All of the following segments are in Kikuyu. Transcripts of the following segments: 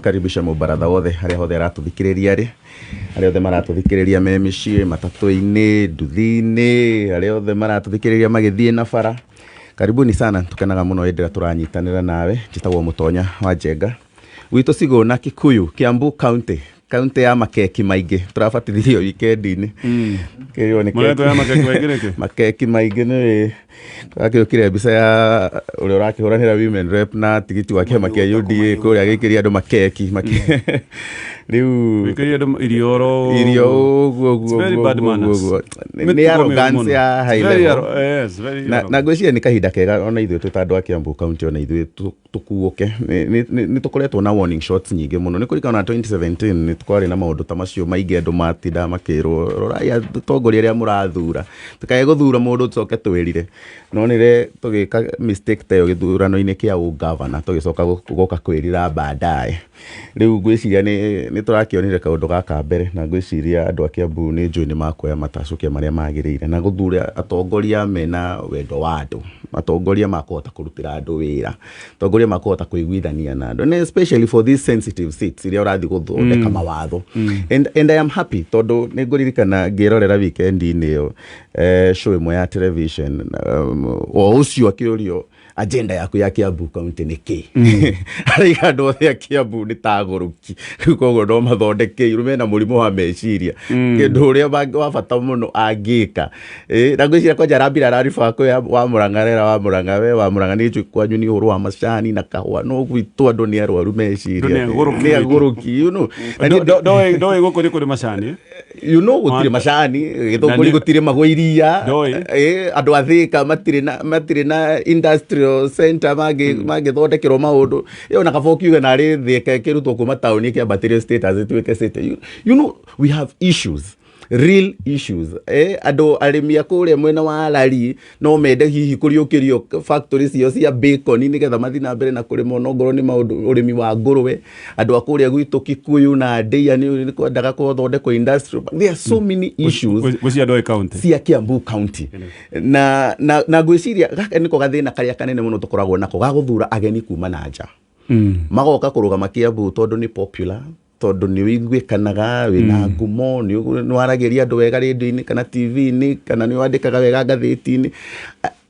Karibisha mũbaratha wothe harĩa hothe aratũthikĩrĩria rĩ, arĩa othe maratũthikĩrĩria me mĩciĩ, matatũ-inĩ, nduthi-inĩ, arĩa othe maratũthikĩrĩria magĩthiĩ na bara, karibuni sana. Tukenaga mũno hĩndĩ ĩrĩa tũranyitanĩra nawe. Njĩtagwo Mũtonya wa Njenga, gwitũ Cigũna, Kikuyu, Kiambu County, kaunti ya makeki maingĩ. Tũrabatithirio weekend-inĩ. Kĩrĩo nĩ Mũretwo ya makeki maingĩ nĩkĩ? Makeki maingĩ nĩ akĩũkire mbica ya ũrĩa ũrakĩhũranĩra women rep na tigiti wa kĩama kĩa UDA kũrĩa agĩikĩria andũ makeki rĩu. Wĩkĩrire andũ irio oro Irio ũguo It's ũguo very ũguo bad ũguo manners. ũguo. Mĩtugo Nĩ mĩũru arrogance mũno. ya high Very level. yes, very Na arrogant. na ngwĩciria nĩ kahinda kega ona ithuĩ twĩ ta andũ a Kiambu County, ona ithuĩ tũkuũke. Nĩ tũkoretwo na warning shots nyingĩ mũno. Nĩ kũririkana 2017 nĩ twarĩ na maũndũ ta macio maingĩ, andũ matindaga makĩrwo, "Rorai atongoria arĩa mũrathura, tũkae gũthura mũndũ tũcoke twĩrire." No nĩre tũgĩka mistake ta ĩyo gĩthurano-inĩ kĩa ũgavana, tũgĩcoka gũka kwĩrira baadaye. Rĩu ngwĩciria nĩ tũrakĩonire kaũndũ gaka mbere, na ngwĩciria andũ a Kiambu nĩ njũĩ nĩ makuoya matacũkia marĩa magĩrĩire na gũthura atongoria mena wendo wa andũ, atongoria makũhota kũrutĩra andũ wĩra, atongoria makũhota kũiguithania na andũ, and especially for these sensitive seats iria ũrathiĩ gũthondeka mawatho. And I am happy tondũ nĩ ngũririkana ngĩrorera weekend-inĩ ĩyo show ĩmwe ya television, o ũcio akĩũrio, "Agenda yaku ya Kiambu County nĩ kĩ?" Araiga andũ othe a Kiambu nĩ tagũrũki, rĩu koguo no mathondekeirwo mena mũrimũ wa meciria, kĩndũ ũrĩa wa bata mũno angĩka. Na ngwĩciria kwanja arambira arariba kwĩ wa Mũrang'a, rera wa Mũrang'a, we wa Mũrang'a, nĩ njũĩ kwanyu nĩ ũhoro wa macani na kahũa, no gwitũ andũ nĩ arwaru meciria. Andũ nĩ agũrũki. Nĩ agũrũki. Na Ndoĩ gũkũ nĩ kũrĩ macani. Gũtirĩ macani Gĩthũngũri, gũtirĩ magwo iria. Ndoĩ. Andũ a Thĩka matirĩ na industrial center mangĩthondekerwo maũndũ ĩyo, na kaba ũkiuge narĩ Thĩka ĩkĩrutwo kuma taũni ĩkĩambatĩrio status ĩtuĩke city. We have issues, real issues. Andũ arĩmi a kũrĩa mwena wa Lari no mende hihi kũriũkĩrio factory ciao cia bacon nĩgetha mathiĩ na mbere na kũrĩma, onokorwo nĩ maũndũ ũrĩmi wa ngũrwe. Andũ a kũrĩa gwitũ Kikuyu na Ndeia nĩ kwendaga gũthondekwo industrial. There are so many issues Gwĩciria ndoĩ county. cia Kiambu County, na ngwĩciria gaka nĩko gathĩna karĩa kanene mũno tũkoragwo nako ga gũthura ageni kuma na nja, magoka kũrũgama Kiambu tondũ nĩ popular, tondũ nĩ ũiguĩkanaga wĩna ngumo, nĩ waragĩria andũ wega rĩndiũ-inĩ kana TV-inĩ kana nĩ wandĩkaga wega ngathĩti-inĩ.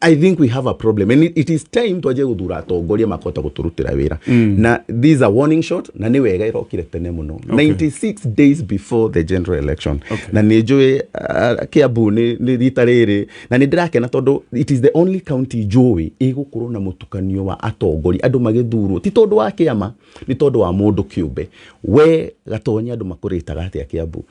I think we have a problem and it is time twanjie gũthura atongoria makahota gũtũrutĩra wĩra, na this is a warning shot, na nĩ wega ĩrokire tene mũno, 96 days before the general election. Na nĩ njũĩ Kiambu nĩ rita rĩrĩ, na nĩ ndĩrakena tondũ it is the only county njũĩ ĩgũkorwo na mũtukanio wa atongoria, andũ magĩthurwo ti tondũ wa kĩama, nĩ tondũ wa mũndũ kĩũmbe. We Gatonya, andũ makũrĩtaga atĩa Kiambu?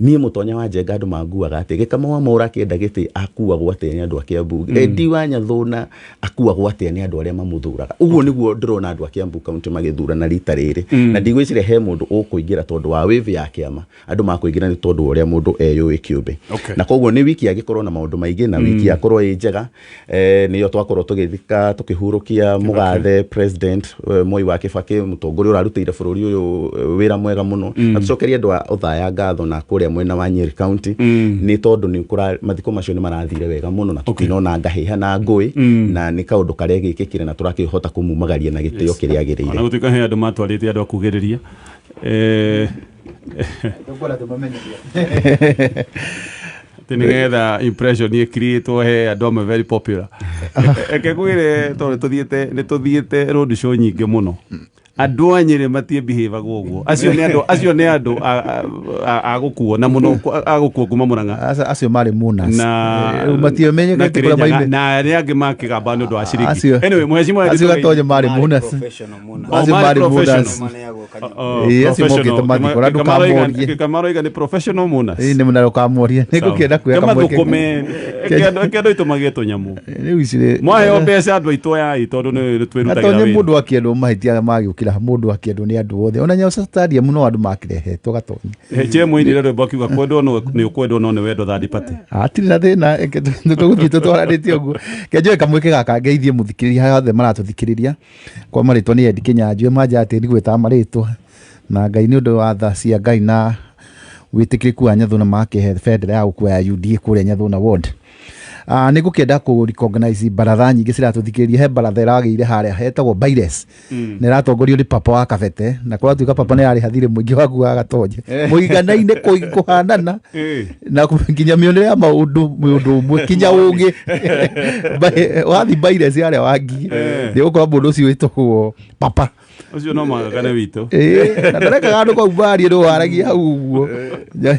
Niĩ Mũtonya wa Njenga, andũ manguaga atĩa? Gĩkama wa Mwaũra akĩenda gĩtĩ akuagwo atĩa nĩ andũ a Kiambu? Endi wa Nyathũna akuagwo atĩa nĩ andũ arĩa mamũthuraga? Ũguo nĩguo ndĩrona andũ a Kiambu County magĩthurana rita rĩrĩ, na ndigwĩciria he mũndũ ũkũingĩra tondũ wa wave ya kĩama. Andũ makũingĩra nĩ tondũ wa ũrĩa mũndũ eyũĩ kĩũmbe. Na koguo nĩ wiki angĩkorwo na maũndũ maingĩ, na wiki yakorwo ĩ njega. Nĩyo twakorwo tũgĩthika, tũkĩhurũkia mũgathe President Moi wa Kĩbakĩ, mũtongoria ũrarutĩire bũrũri ũyũ wĩra mwega mũno, na tũcokerie andũ a Othaya ngatho na kũrĩa mwena wa Nyeri County nĩ tondũ nĩ mathiko macio nĩ marathire wega mũno na tũtinona ngahĩha na ngũĩ, na nĩ kaũndũ karĩa gĩkĩkire na tũrakĩhota kũmumagaria na gĩtĩo kĩrĩa agĩrĩire. Ona gũtuĩka he andũ matwarĩte andũ a kugĩrĩria. Tũkwenda tũmamenyithie. Atĩ nĩgetha impression ĩkirĩtwo he andũ amwe very popular. Reke ngwĩre, tondũ nĩ tũthiĩte road show nyingĩ mũno, andũ a Nyĩrĩ matie behave ũguo. Acio nĩ andũ a gũkuo na mũno a gũkuo kuma Mũrang'a. Acio marĩ munas. Na Rĩu matiamenyekete na kũrĩa Kĩrĩnyaga, maime. na arĩa angĩ makĩgamba nĩ ũndũ wa ciringi. Acio- Anyway, mheshimiwa, acio Gatonyo marĩ munas. Professional mũno. Oh, Acio marĩ marĩ professional. munas. Maneagwo kanyamũ. Oh, Ĩĩ, acio mokĩte professional. mathiko, na ndũkamorie. Kĩkamaroiga nĩ professional mourners. Ĩĩ, nĩ ndũkamorie, nĩ ngũkĩenda kuoya kamweke. Kĩmathũkũme reke andũ aitũ magĩe tũnyamũ. Rĩu ici Mwaheo mbeca andũ aitũ ayai, tondũ nĩ twĩrutagĩra Gatonye wĩra. mũndũ akĩendwo mahĩtia magĩũkĩra, mũndũ akĩendwo nĩ andũ othe, ona Nyayo Stadium no andũ makĩrehetwo Gatonye. Che mũinire rwĩmbo akiuga kwendwo nĩ ũkwendwo no nĩ wendo third party. Hatirĩ na thĩna, reke tũgũthiĩ tũtwaranĩtie ũguo. Kenjoe kamweke gaka ngeithie mũthikĩrĩria harĩa othe maratũthikĩrĩria. Kwa marĩtwa nĩ Eddie Kĩnyanjui, manja atĩ ndigwĩtaga marĩtwa, na Ngai nĩ ũndũ wa tha cia Ngai na wĩtĩkĩrĩku wa Nyathuna makĩhe bendera ya gũkua ya UDA kũrĩa Nyathuna ward. Nĩ ngũkĩenda kũ recognize baratha nyingĩ ciratũthikĩrĩria. He baratha ĩragĩire harĩa hetagwo Baires, na ĩratongorio nĩ papa wa Kabete, na kũratuĩka papa nĩ ararĩha thirĩ mũingĩ waku wa Gatonye mũiganaine kũhanana na nginya mĩonere ya maũndũ ũndũ ũmwe kinya ũgĩ. Wathi Baires harĩa wangi nĩ ũgũkora mũndũ ũcio wĩtagwo papa. Ũcio no magakane witũ. Ĩĩ, na ndarekaga andũ kau marie, nĩ waragia hau ũguo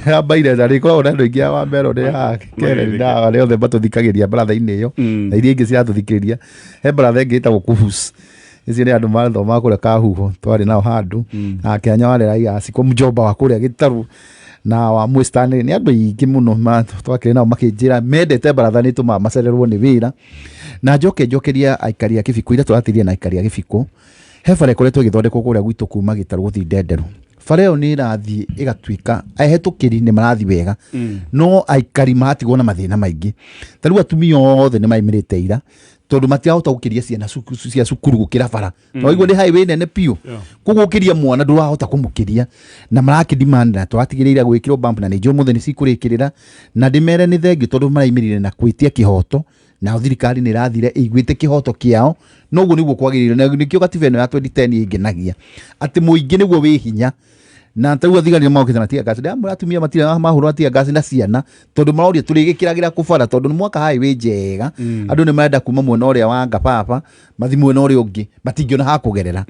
ya Baires, na nĩkoragwo na andũ aingĩ a Wamero nĩ a Keren na arĩa othe matũthikagĩria baratha-inĩ ĩyo na iria ingĩ ciratũthikĩrĩria. He baratha ĩngĩ ĩtagwo Kuhus, icio nĩ andũ mathomaga kũrĩa Kahuho, twarĩ nao handũ na Kĩanya warĩ raia Aciko mjomba wa kũrĩa Gĩtarũ na wa Mwĩstanĩ, nĩ andũ aingĩ mũno twakĩrĩ nao makĩnjĩra mendete baratha nĩ ĩtũmaga macererwo nĩ wĩra. Na njoke njokeria aikari a Kĩbiko, ira tũratirie na aikari a Gĩbiko, he bara ĩkoretwo ĩgĩthondekwo kũrĩa gwitũ kuma Gĩtarũ gũthiĩ Ndenderũ. Bara ĩyo nĩ ĩrathiĩ ĩgatuĩka ehĩtũkĩri nĩ marathiĩ wega, no aikari maratigwo na mathĩna maingĩ. Ta rĩu atumia othe nĩ maimĩrĩte ira tondũ matirahota gũkĩria ciana cia cukuru gũkĩra bara. No igua nĩ highway nene biũ, koguo gũkĩria mwana ndũrahota kũmũkĩria, na marakĩ demand na tũratigĩrĩire gwĩkĩrwo bump, na nĩ njũĩ ũmũthĩ nĩ cikũrĩkĩrĩra. Na ndĩmere nĩ thengiũ tondũ maraimĩrire na gwĩtia kĩhoto, nao thirikari nĩ ĩrathire ĩiguĩte kĩhoto kĩao, noguo nĩguo kwagĩrĩire. Na nĩkĩo gatiba ĩno ya 2010 ĩngenagia atĩ mũingĩ nĩguo wĩ hinya. Na tarĩu athigari nĩ mokĩte na tear gas, ndĩramwĩra atumia matirĩ mahũrwo na tear gas na ciana, tondũ maroria tũrĩgĩkĩragĩra kũbara, tondũ nĩ mwaka highway njega. Andũ nĩ marenda kuma mwena ũrĩa wa Ngababa mathi mwena ũrĩa ũngĩ, matingĩona ha kũgerera.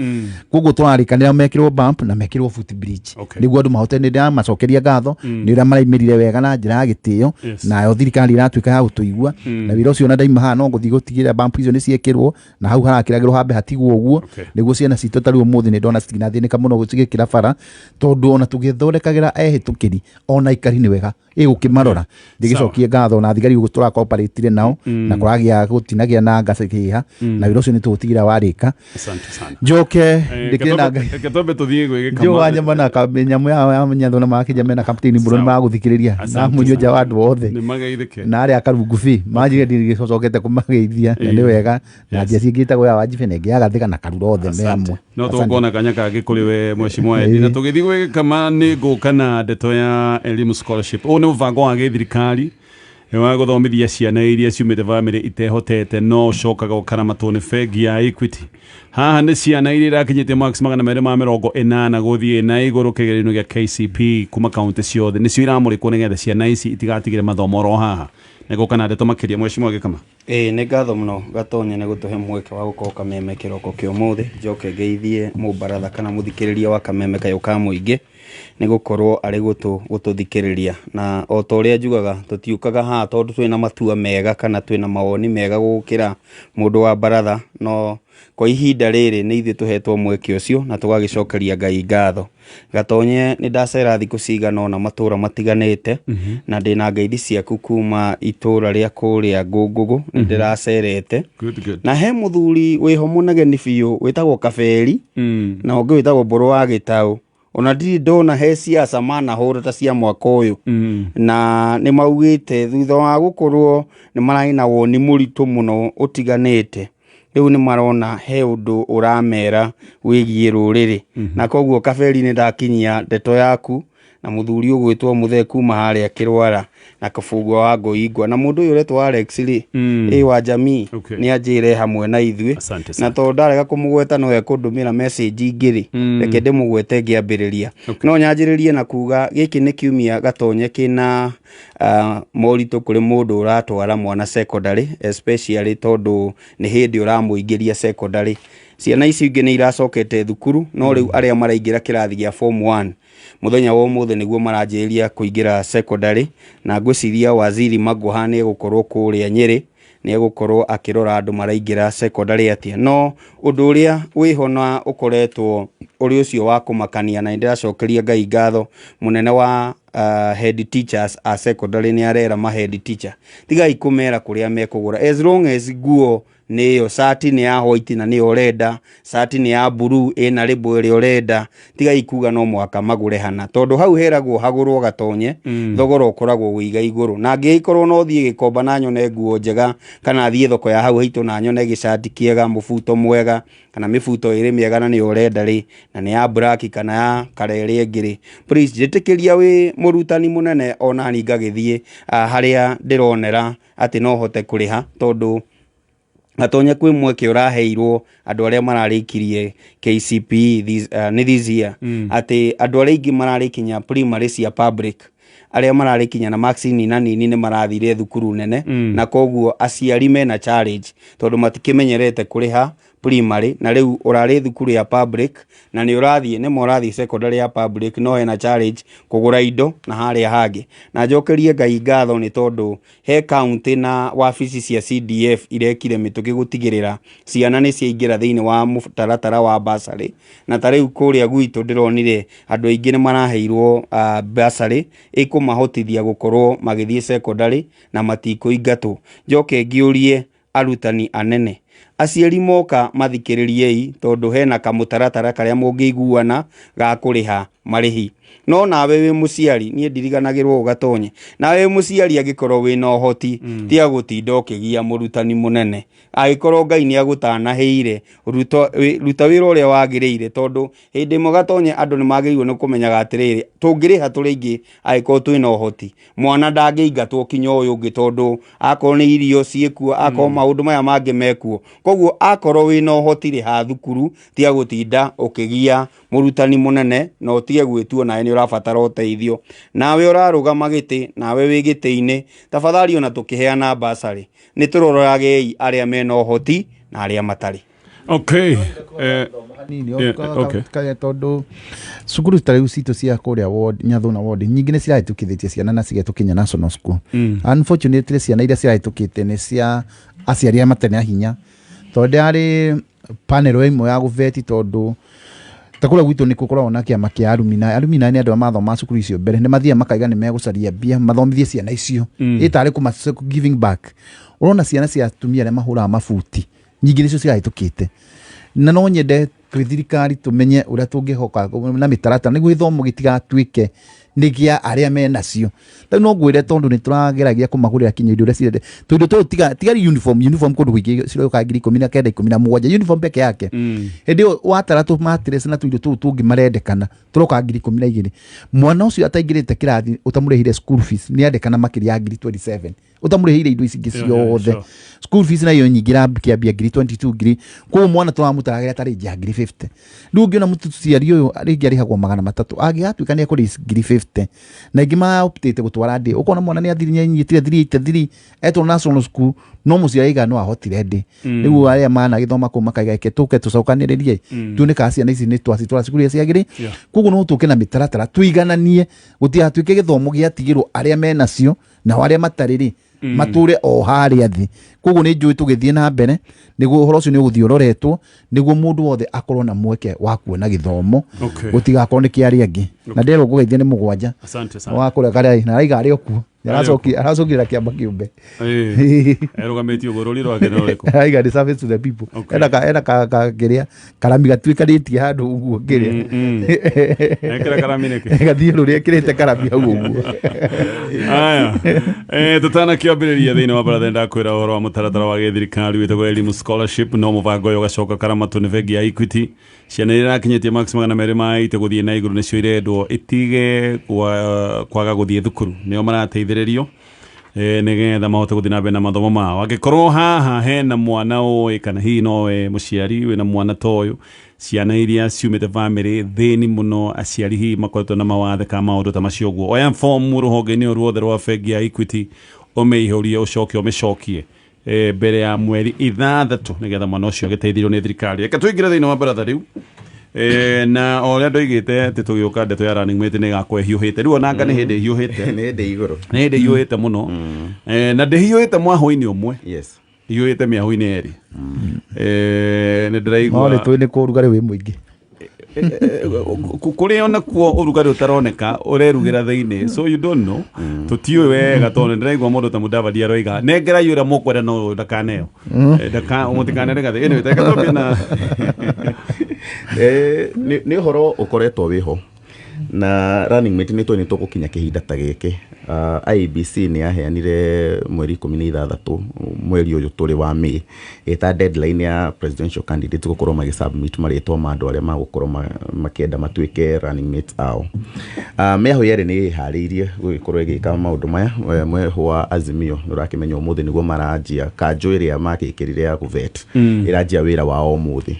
Koguo tũrarĩkanĩra mekĩrwo bump na mekĩrwo foot bridge nĩguo andũ mahote. Nĩ ndĩramacokeria ngatho nĩ ũrĩa maraimĩrire wega na njĩra ya gĩtĩo, nayo thirikari ĩratuĩka ya gũtũigua na wĩra ũcio. Ona ndaima haha no ngũthiĩ gũtigĩrĩra bump icio nĩ ciĩkĩrwo na hau harakĩragĩrwo hambe hatigwo ũguo nĩguo ciana citũ ta rĩu ũmũthĩ nĩ ndona citinathĩnĩka mũno cigĩkĩra bara, tondũ ona tũgĩthondekagĩra ehĩtũkĩri ona aikari nĩ wega ĩgũkĩmarora. Ndĩgĩcokie ngatho na thigari ũguo tũrakoparatire nao na kũragĩa gũtinagĩa na ngacĩha, na wĩra ũcio nĩ tũgũtigĩra warĩka. Asante sana. Njoke ndĩkĩrĩ na Ngai. Reke twambe tũthiĩ gwĩgĩkama. Njũ wa nyama na nyamũ ya nyatho na makĩnja mena kapteni mũno nĩ magũthikĩrĩria na Asante mũnyua nja sana. wa andũ othe. Nĩ mageithĩke. Na arĩa akarungu bi manjire ndigĩcokete kũmageithia, na nĩ wega na njeci ĩngĩ ĩtagwo ya Wanjibe na ĩngĩ ya Gathĩga na Karura othe me hamwe. No Asante. tũkona kanya kangĩ kũrĩ we mheshimiwa Eddie. Na tũgĩthiĩ gwĩkama nĩ ngũka na ndeto ya elimu scholarship. Ũyũ nĩ mũbango wa gĩthirikari wa gũthomithia ciana iria ciumĩte bamĩrĩ itehotete, no ũcokaga ũkaramatwo nĩ bengi ya Equity. Haha nĩ ciana iria irakinyĩtie marks 280 gũthiĩ na igũrũ kĩgerio-inĩ gĩa KCP kuma kaunti ciothe nĩcio iramũrĩkwo, nĩgetha ciana ici itigatigĩre mathomo oro haha. Nĩ ngũka na ndeto makĩria, mheshimiwa Gĩkama. Ĩĩ, nĩ ngatho mũno Gatonye nĩ gũtũhe mweke wa gũkorwo Kameme kĩroko kĩa ũmũthĩ. Njoke ngeithie mũbaratha kana mũthikĩrĩria wa Kameme kayũ ka mũingĩ nĩ gũkorwo arĩ gũtũ gũtũthikĩrĩria. Na o ta ũrĩa njugaga, tũtiũkaga haha tondũ twĩna matua mega kana twĩna mawoni mega gũkĩra mũndũ wa baratha, no kwa ihinda rĩrĩ nĩ ithuĩ tũhetwo mweke ũcio na tũgagĩcokeria Ngai ngatho. Gatonye, nĩ ndacera thikũ cigana ũna matũra matiganĩte, na ndĩna ngeithi ciaku kuma itũra rĩa kũrĩa Ngũngũgũ, nĩ ndĩracerete. Good, good. Na he mũthuri wĩho mũnegeni biũ wĩtagwo Kaberi na ũngĩ wĩtagwo Mbũrũ wa Gĩtaũ, ona ndirĩ ndona he siasa manahũra ta cia mwaka ũyũ. Na nĩ maugĩte thutha wa gũkorwo nĩ mararĩ na woni mũritũ mũno ũtiganĩte, rĩu nĩ marona he ũndũ ũramera wĩgiĩ rũrĩrĩ. Na koguo Kaberi, nĩ ndakinyia ndeto yaku na mũthuri ũgwĩtwo Mũthee kuma harĩa Kĩrwara na Kabungua wa Ngũingwa na mũndũ ũyũ ũretwo Alex rĩ ĩ wa jamii nĩ anjĩre hamwe na ithuĩ. Asante Na sana. tondũ ndarega kũmũgweta no ekũndũmĩra message ingĩ rĩ, reke ndĩmũgwete ngĩambĩrĩria. No nyanjĩrĩrie na kuga gĩkĩ nĩ kiumia Gatonye kĩna moritũ kũrĩ mũndũ ũratwara mwana secondary, especially tondũ nĩ hĩndĩ ũramũingĩria secondary. Ciana ici ingĩ nĩ iracokete thukuru, no rĩu arĩa maraingĩra kĩrathi gĩa form 1 mũthenya wa ũmũthĩ nĩguo maranjĩrĩria kũingĩra secondary. Na ngwĩciria waziri Magoha nĩ egũkorwo kũrĩa Nyĩrĩ, nĩ egũkorwo akĩrora andũ maraingĩra secondary atĩa. No ũndũ ũrĩa wĩho na ũkoretwo ũrĩ ũcio wa kũmakania, na nĩ ndĩracokeria Ngai ngatho, mũnene wa head teachers a secondary nĩ arera ma head teacher tigai kũmera kũrĩa mekũgũra as long as nguo. Nĩ ĩyo cati nĩ ya white na nĩyo ũrenda, cati nĩ ya blue ĩna rĩmbo ĩrĩa ũrenda. Tigai kuga no mũhaka magũre hana, tondũ hau heragwo hagũrwo gatonye. Thogora ũkoragwo wĩiga igũrũ, na angĩgĩkorwo no thiĩ Gĩkomba na nyone nguo njega, kana thiĩ thoko ya hau haitũ na nyone gĩcati kĩega, mũbuto mwega kana mĩbuto ĩrĩ mĩega, na nĩyo ũrenda rĩ, na nĩ ya black kana ya kara ĩrĩa ĩngĩ rĩ, please njĩtĩkĩria wĩ mũrutani mũnene onani ngagĩthiĩ harĩa ndĩronera atĩ no hote kũrĩha, tondũ gatonye kwĩ mweke ũraheirwo andũ arĩa mararĩkirie KCPE this, nĩ this year, atĩ andũ arĩa aingĩ mararĩkinya primary cia public, arĩa mararĩkinya na marks nini na nini, nĩ marathire thukuru nene. Na koguo aciari mena challenge, tondũ matikĩmenyerete kũrĩha primary, na rĩu ũrarĩ thukuru ya public na nĩ ũrathiĩ, nĩ ũrathiĩ secondary ya public, no hena challenge kũgũra indo na harĩa hangĩ. Na njokerie Ngai ngatho nĩ tondũ he county na wabici cia CDF irekire mĩtũkĩ gũtigĩrĩra ciana nĩ ciaingĩra thĩinĩ wa mũtaratara wa bursary. Na ta rĩu kũrĩa gwitũ ndĩronire andũ aingĩ nĩ maraheirwo bursary ĩkũmahotithia gũkorwo magĩthiĩ secondary na matikũingatwo. Njoke ngĩũrie arutani anene, aciari moka mathikĩrĩriei, tondũ hena kamũtaratara karĩa mũngĩiguana ga kũrĩha marĩhi. No nawe wĩ mũciari, niĩ ndiriganagĩrwo ũgatonye, nawe wĩ mũciari, angĩkorwo wĩna ũhoti, tiga gũtinda ũkĩgia mũrutani mũnene. Angĩkorwo Ngai nĩ agũtanahĩire, ruta wĩra ũrĩa wagĩrĩire, tondũ hĩndĩ ĩmwe gatonye andũ nĩ magĩrĩirwo nĩ kũmenyaga atĩrĩrĩ, tũngĩrĩha tũrĩ aingĩ, angĩkorwo twĩna ũhoti, mwana ndangĩingatwo kinya ũyũ ũngĩ, tondũ akorwo nĩ irio ciĩkuo, akorwo maũndũ maya mangĩ mekuo. Koguo akorwo wĩna ũhoti, rĩha thukuru, tiga gũtinda ũkĩgia mũrutani mũnene, na ũtige gwĩtua nawe nĩ ũrabatara ũteithio. Nawe ũrarũgama gĩtĩ, nawe wĩ gĩtĩ-inĩ, tafadhali, ona tũkĩheana basarĩ nĩ tũroragei arĩa mena ũhoti na arĩa matarĩ. Okay, Hanini, Yeah, okay. Tondũ cukuru ta rĩu citũ cia kũrĩa ward, Nyathuna ward nyingĩ nĩ cirahĩtũkithĩtie ciana na cigetũkinya national school. Unfortunately, ciana iria cirahĩtũkĩte nĩ cia aciari arĩa matarĩ na hinya, tondũ ndĩrarĩ panel ĩmwe ya gũbeti, tondũ ta kũrĩa gwitũ nĩ gũkoragwo na kĩama kĩa arumina. Arumina nĩ andũ arĩa mathoma cukuru icio mbere, nĩ mathiaga makaiga nĩ megũcaria mbia mathomithie ciana icio, ĩtarĩ kũma giving back. Ũrona ciana cia atumia arĩa mahũraga mabuti nyingĩ nĩcio cirahĩtũkĩte, na no nyende twĩ thirikari tũmenye ũrĩa tũngĩhoka na mĩtaratara nĩguo gĩthomo gĩtigatuĩke nĩ gĩa arĩa menacio. Rĩu no ngwĩre, tondũ nĩ tũrageragia kũmagũrĩra kinya indo iria cirende, tũindo tũtũ tiga uniform kũndũ kũingĩ ciroka 19,000, 17, uniform peke yake. Hĩndĩ ĩyo watara tũmatireci na tũindo tũu tũngĩ marendekana, tũroka 12,000. Mwana ũcio ataingĩrĩte kĩrathi, ũtamũrĩhĩire school fees, nĩ andekana makĩria ya ngiri 27, ũtamũrĩhĩire indo ici ingĩ ciothe. School fees nayo nyingĩ ĩrakĩambia ngiri 22, ngiri. Koguo mwana tũramũtaragĩra tarĩngĩ ya ngiri 50. Rĩu ũngĩona mũciari ũyũ rĩngĩ arĩhagwo 300, angĩgatuĩka nĩ ekũrĩ ngiri 50, na ingĩ maoptĩte gũtwara ndĩ, ũkona mwana nĩ athiri, nĩanyitire 383, etwo national school, no mũciari aiga no ahotire ndĩ. Rĩu arĩa managĩthoma kũu makaiga eke tũke tũcokanĩrĩrie, tuone kana ciana ici nĩ twacitwara cukuru iria ciagĩrĩ. Koguo no tũke na mĩtaratara tũigananie, gũtigatuĩke gĩthomo gĩatigĩrwo arĩa menacio, nao arĩa matarĩ rĩ matũre o harĩa thĩ. Koguo nĩ njũĩ tũgĩthiĩ na mbere nĩguo ũhoro ũcio nĩ ũgũthiĩ ũroretwo, nĩguo mũndũ wothe akorwo na mweke wa kuona gĩthomo, gũtigakorwo nĩ kĩa arĩa angĩ. Na nderwo ngũgeithia nĩ mũgwanja Asante sana. wa kũrĩa karĩa na araiga arĩ o kuo. Arĩ o kuo. Aracokire kĩamba kĩũmbe. Erũgamĩtie ũguo, rũri rwake nĩ rũrĩkũ? Araiga nĩ service to the people. Ena ka kĩrĩa karami gatuĩkanĩtie handũ ũguo kĩrĩa. Ekĩra karami nĩkĩ? Gathiĩ rũrĩa ekĩrĩte karami hau ũguo. Aya, tũtanakĩambĩrĩria thĩinĩ wa baratha, ndakwĩra ũhoro wa mũtaratara wa gĩthirikari wĩtagwo Elimu Scholarship. No mũbango ũyũ ũgacoka karamatwo nĩ bengi ya Equity. Ciana iria irakinyĩtie max 280 gũthiĩ na igũrũ nĩcio irendwo itige kwaga gũthiĩ thukuru, nĩo marateithĩrĩrio nĩgetha mahote gũthiĩ na mbere na mathomo mao. Angĩkorwo haha hena mwana ũĩ, kana hihi nowe mũciari wĩna mwana ta ũyũ, ciana iria ciumĩte bamĩrĩ thĩni mũno, aciari hihi makoretwo na mawathe kana maũndũ ta macio ũguo, oya fomu rũhonge-inĩ o ruothe rwa bengi ya Equity, ũmĩihũrie, ũcoke ũmĩcokie mbere ya mweri 6, nĩgetha mwana ũcio agĩteithĩrĩrio nĩ thirikari. Reke tũingĩre thĩinĩ wa baratha rĩu. Na o ũrĩa ndoigĩte atĩ tũgĩũka, ndeto ya running mate nĩ ĩgakorwo ĩhiũhĩte. Rĩu onanga nĩ hĩndĩ ĩhiũhĩte. Nĩ hĩndĩ igũrũ. Nĩ hĩndĩ ĩhiũhĩte mũno. Na ndĩhiũhĩte mwahũ-inĩ ũmwe, hiũhĩte mĩahũ-inĩ ĩrĩ. Nĩ No ndĩraigua nĩ tũĩ nĩ kũrugarĩ wĩ mũingĩ. Kũrĩ ona kuo ũrugarĩ ũtaroneka ũrerugĩra thĩinĩ, so you don't know, tũtiũĩ wega, tondũ ndĩraigua mũndũ ta Mudavadi aroiga nengerai ũrĩa mũkwenda no ndakaneo. Ndaka mũtikane Rigathĩ. Anyway, reke twambie na Nĩ ũhoro ũkoretwo wĩho na running mate, nĩ tũĩ nĩ tũgũkinya kĩhinda ta gĩkĩ. IEBC nĩ yaheanire mweri 16 mweri ũyũ tũrĩ wa May ĩta deadline ya presidential candidates gũkorwo magĩsubmit marĩtwa ma andũ arĩa magũkorwo makĩenda matuĩke running mates ao. Mĩahũ yerĩ nĩ ĩharĩirie gũgĩkorwo ĩgĩka maũndũ maya. Mwehũ wa Azimio nĩ ũrakĩmenya ũmũthĩ nĩguo maranjia kanjũ ĩrĩa makĩkĩrire ya gũvet, ĩranjia wĩra wao ũmũthĩ,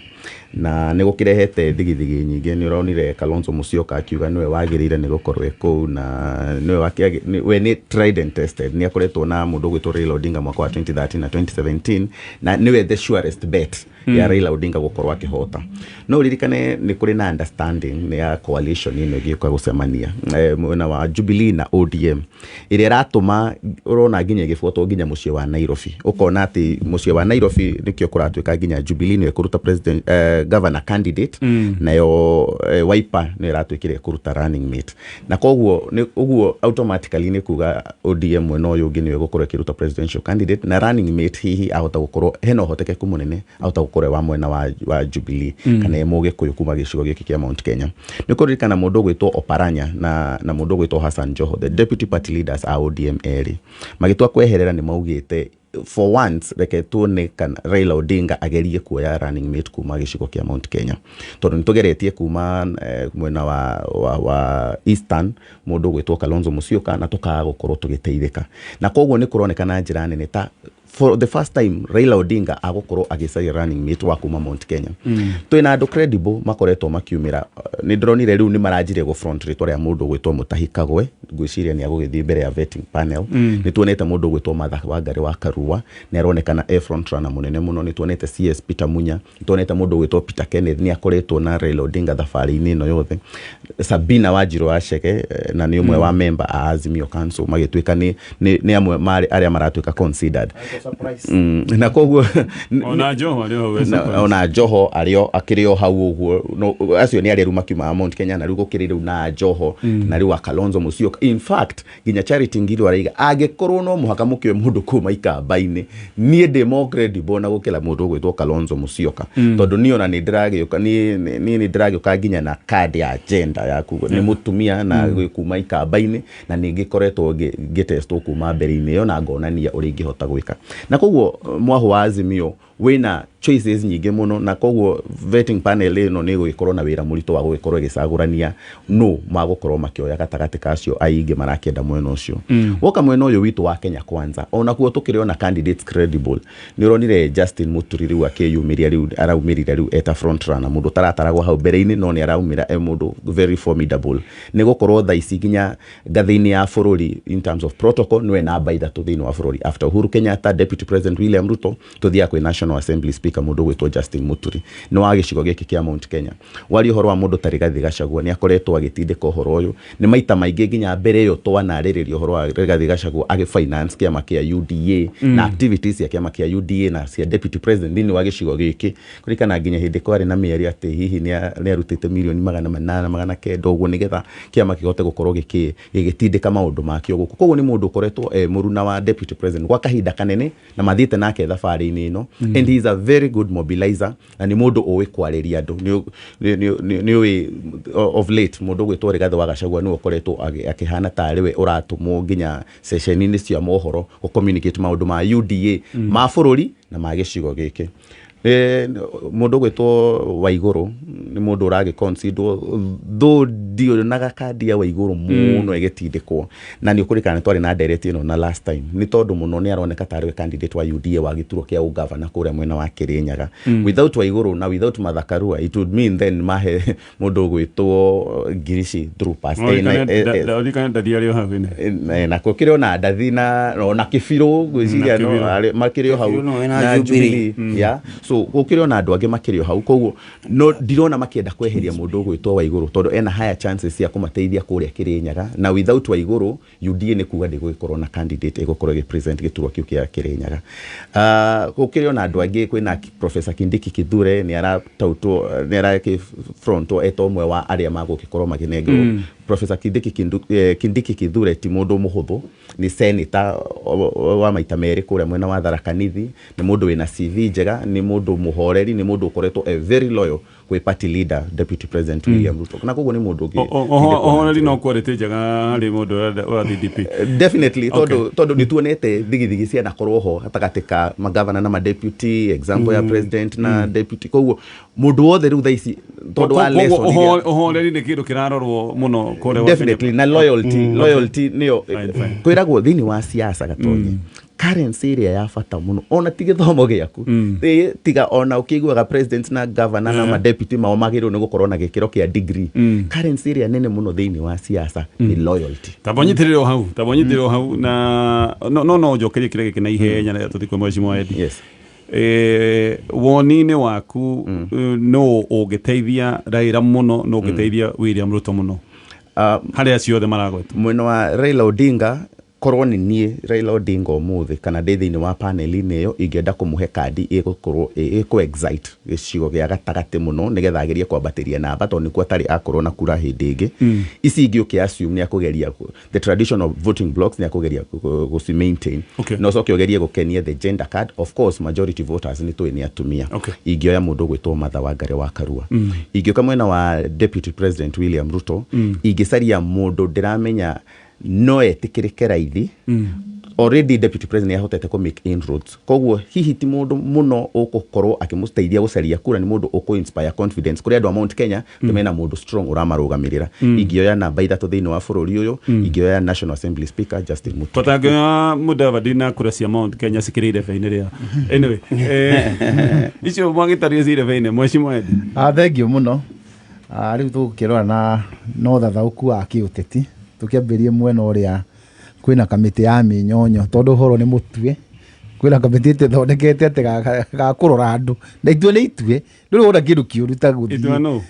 na nĩ gũkĩrehete thigithigi nyingĩ. Nĩ ũronire Kalonzo Musyoka akiuga nĩwe wagĩrĩire nĩ gũkorwo e kũu, na nĩwe we nĩ tried and tested, nĩ akoretwo na mũndũ ũgwĩtwo Raila Odinga mwaka wa 2013 na 2017, na nĩwe the surest bet ya Raila Odinga gũkorwo akĩhota. No ũririkane nĩ kũrĩ na understanding nĩ ya coalition ĩno ĩgĩũka gũcemania, mwena wa Jubilee na ODM, ĩrĩa ĩratũma ũrona nginya ĩgĩbuatwo nginya mũciĩ wa Nairobi. Ũkona atĩ mũciĩ wa Nairobi nĩkĩo kũratuĩka nginya Jubilee nĩyo ĩkũruta president, governor candidate, nayo Wiper nĩyo ĩratuĩkire ĩkũruta running mate, na koguo nĩ ũguo automatically nĩ kuga ODM mwena ũyũ ũngĩ nĩyo ĩgũkorwo ĩkĩruta presidential candidate, na running mate hihi ahota gũkorwo hena ũhotekeku mũnene ahota gũkorwo e wa mwena wa Jubilee kana e Mũgĩkũyũ kuma gĩcigo gĩkĩ kĩa Mount Kenya. Nĩ kũririkana mũndũ ũgwĩtwo Oparanya na mũndũ ũgwĩtwo Hassan Joho, the deputy party leaders a ODM erĩ, magĩtua kweherera, nĩ maugĩte for once reke tuone kana Raila Odinga agerie kuoya running mate kuma gĩcigo kĩa Mount Kenya, tondũ nĩ tũgeretie kuma mwena wa Eastern mũndũ ũgwĩtwo Kalonzo Musyoka na tũkaga gũkorwo tũgĩteithĩka, na koguo nĩ kũroneka na njĩra nene ta for the first time Raila Odinga agũkorwo agĩcaria running mate wa kuma Mount Kenya. Twĩna andũ credible makoretwo makiumĩra. Nĩ ndĩronire rĩu nĩ maranjirie gũ front rĩtwa rĩa mũndũ ũgwĩtwo Mutahi Kagwe, ngwĩciria nĩ agũgĩthiĩ mbere ya vetting panel. Nĩ tuonete mũndũ ũgwĩtwo Martha Wangari wa Karua, nĩ aronekana e front runner mũnene mũno. Nĩ tuonete CS Peter Munya, nĩ tuonete mũndũ ũgwĩtwo Peter Kenneth, nĩ akoretwo na Raila Odinga thabarĩ-inĩ ĩno yothe. Sabina Wanjiru wa Chege, na nĩ ũmwe wa member a Azimio Council, magĩtuĩka nĩ amwe marĩ arĩa maratuĩka considered. Na koguo Ona Joho arĩ hau e surprise. Ona Joho arĩo akĩrĩ o hau ũguo. No, acio nĩ arĩa rĩu makiumaga Mount Kenya, na rĩu gũkĩrĩ rĩu na Joho na rĩu wa Kalonzo Musyoka. In fact, nginya Charity Ngilu araiga angĩkorwo no mũhaka mũkĩoe mũndũ kuma ikamba-inĩ, niĩ ndĩ more credible na gũkĩra mũndũ ũgwĩtwo Kalonzo Musyoka, tondũ niĩ ona nĩ ndĩragĩũka, niĩ nĩ ndĩragĩũka nginya na card ya gender ya kuga nĩ mũtumia na kuma ikamba-inĩ, na nĩ ngĩkoretwo ngĩtestwo kuma mbere-inĩ ĩyo na ngonania ũrĩa ingĩhota gwĩka. Na koguo mwahũ wa Azimio wĩna choices nyingĩ mũno, na koguo vetting panel ĩno nĩ ĩgũgĩkorwo na wĩra mũritũ wa gũgĩkorwo ĩgĩcagũrania no magũkorwo makĩoya gatagatĩ ka acio aingĩ marakĩenda mwena ũcio. Woka mwena ũyũ witũ wa Kenya Kwanza, onakuo tũkĩrĩ ona candidates credible. Nĩ ũronire Justin Muturi rĩu akĩyumĩria, rĩu araumĩrire rĩu eta front runner, mũndũ ũtarataragwo hau mbere-inĩ, no nĩ araumĩra e mũndũ very formidable, nĩ gũkorwo thaa ici nginya ngathĩ-inĩ ya bũrũri in terms of protocol nĩwe namba 3 thĩinĩ wa bũrũri after Uhuru Kenyatta, Deputy President William Ruto, tũthiaga kwĩ National Assembly Speaker mũndũ ũgwĩtwo Justin Muturi, nĩ wa gĩcigo gĩkĩ kĩa Mount Kenya. Waria ũhoro wa mũndũ ta Rigathĩ Gachagua, nĩ akoretwo agĩtindĩka ũhoro ũyũ nĩ maita maingĩ, nginya mbere ĩyo twanarĩrĩria ũhoro wa Rigathĩ Gachagua agĩ finance kĩama kĩa UDA na activities cia kĩama kĩa UDA na cia deputy president thĩinĩ wa gĩcigo gĩkĩ. Kũririkana nginya hĩndĩ kwarĩ na mĩario atĩ hihi nĩ arutĩte mirioni 800, 900 ũguo nĩgetha kĩama kĩhote gũkorwo gĩgĩtindĩka maũndũ makĩo gũkũ. Koguo nĩ mũndũ ũkoretwo e mũruna wa deputy president gwa kahinda kanene na mathiĩte nake thabarĩ-inĩ ĩno, and he is a very good mobilizer, na nĩ mũndũ ũĩ kwarĩria andũ. Nĩ ũĩ of late mũndũ ũgwĩtwo Rigathĩ wa Gachagua nĩwe ũkoretwo akĩhana tarĩ we ũratũmwo nginya ceceni-inĩ cia mohoro gũ communicate maũndũ ma UDA ma bũrũri na ma gĩcigo gĩkĩ. Mũndũ ũgwĩtwo Waigũrũ nĩ mũndũ ũragĩ considerwo, though ndionaga kandi ya Waigũrũ mũno ĩgĩtindĩkwo, na nĩ ũkũririkana nĩ twarĩ na ndereti ĩno na last time, nĩ tondũ mũno nĩ aroneka tarĩ we candidate wa UDA wa gĩturwa kĩa ũgavana kũrĩa mwena wa Kĩrĩnyaga. Without Waigũrũ na without Martha Karua, it would mean then mahe mũndũ ũgwĩtwo Ngirici through past. Ririkane Ndathi arĩ o hau Na kũkĩrĩ ona Ndathi na ona Kĩbirũ ngwĩciria Na no Kĩbirũ. makĩrĩ o hau Kĩbirũ no wĩna na Jubilee. Jubilee, yeah. So So gũkĩrĩ ona andũ angĩ makĩrĩ o hau, koguo no ndirona makĩenda kweheria mũndũ ũgwĩtwo Waigũrũ, tondũ ena higher chances cia kũmateithia kũrĩa Kĩrĩnyaga, na without Waigũrũ UDA nĩ kuga ndĩgũgĩkorwo na candidate ĩgũkorwo ĩgĩ present gĩturwa kĩu kĩa Kĩrĩnyaga. Gũkĩrĩ ona andũ angĩ, kwĩna Professor Kindiki Kithure, nĩ aratautwo, nĩ arakĩfrontwo eta ũmwe wa arĩa magũgĩkorwo makĩnengerwo. Professor Kindiki Kithure ti mũndũ mũhũthũ, nĩ senator wa maita merĩ kũrĩa mwena wa Tharaka Nithi, nĩ mũndũ wĩna CV njega, nĩ mũndũ mũhoreri, nĩ mũndũ ũkoretwo a very loyal kwĩ party leader, Deputy President William Ruto, na koguo nĩ mũndũ ũngĩ. Ũhoreri no quality njega harĩ mũndũ ũrathiĩ DP? Definitely, tondũ nĩ tuonete thigithigi cianakorwo ho gatagatĩ ka magavana na madeputy, example ya president na deputy, koguo mũndũ wothe rĩu thaa ici tondũ wa lesson Ũhoreri nĩ kĩndũ kĩrarorwo mũno kũrĩa Definitely, na loyalty nĩyo. Fine, fine. Kwĩragwo thĩinĩ wa siasa, Gatonye, currency ĩrĩa ya bata mũno ona ti gĩthomo gĩaku. Ĩ, tiga ona ũkĩiguaga president na governor na madeputy mao magĩrĩirwo nĩ gũkorwo na gĩkĩro kĩa degree, currency ĩrĩa nene mũno thĩinĩ wa siasa nĩ loyalty. Tamba nyitĩrĩre o hau, tamba nyitĩrĩre o hau, na no njokerie kĩrĩa gĩkĩ na ihenya na tũthiĩ kwĩ mheshimiwa Eddie. Yes. Woni-inĩ waku, no ũngĩteithia Raila mũno, no ũngĩteithia William Ruto mũno harĩ acio othe maragwetwo? Mwena wa Raila Odinga, korwo nĩ niĩ Raila Odinga ũmũthĩ kana ndĩ thĩinĩ wa panel-inĩ ĩyo, ingĩenda kũmũhe kandi ĩgũkorwo ĩkũ excite gĩcigo gĩa gatagatĩ mũno, nĩgetha agerie kwambatĩria namba, tondũ nĩkuo atarĩ akorwo na kura hĩndĩ ĩngĩ. Ici ingĩ ũkĩ assume nĩ akũgeria the traditional voting blocks, nĩ akũgeria gũci maintain, na ũcoke ũgerie gũkenia the gender card. Of course, majority voters nĩ tũĩ nĩ atumia. Ingĩoya mũndũ ũgwĩtwo Martha Wangari wa Karua. Ingĩũka mwena wa Deputy President William Ruto, ingĩcaria mũndũ ndĩramenya no etĩkĩrĩke raithi. Already Deputy President nĩ ahotete kũ make inroads, koguo hihi ti mũndũ mũno ũgũkorwo akĩmũteithia gũcaria kura, nĩ mũndũ ũkũ inspire confidence kũrĩ andũ a Mount Kenya mm. mena mũndũ strong ũramarũgamĩrĩra. Ingĩoya namba 3 thĩinĩ wa bũrũri ũyũ, ingĩoya National Assembly Speaker Justin Muturi. Tũtangĩoya Mudavadi na kura cia Mount Kenya cikĩrĩ irebe-inĩ rĩa, anyway, icio mwagĩtarie ci irebe-inĩ, mheshimiwa Eddie. Ah, thengiũ mũno. Ah, rĩu tũgũkĩrora na no thathaũku wa kĩũteti, tũkĩambĩrie mwena ũrĩa kwĩna kamĩtĩ ya mĩnyonyo, tondũ ũhoro nĩ mũtue, kwĩna kamĩtĩ ĩtĩthondekete atĩ ga kũrora andũ na itue nĩ itue, ndũrĩ wona kĩndũ kĩũru ta Itua gũthiĩ nũ?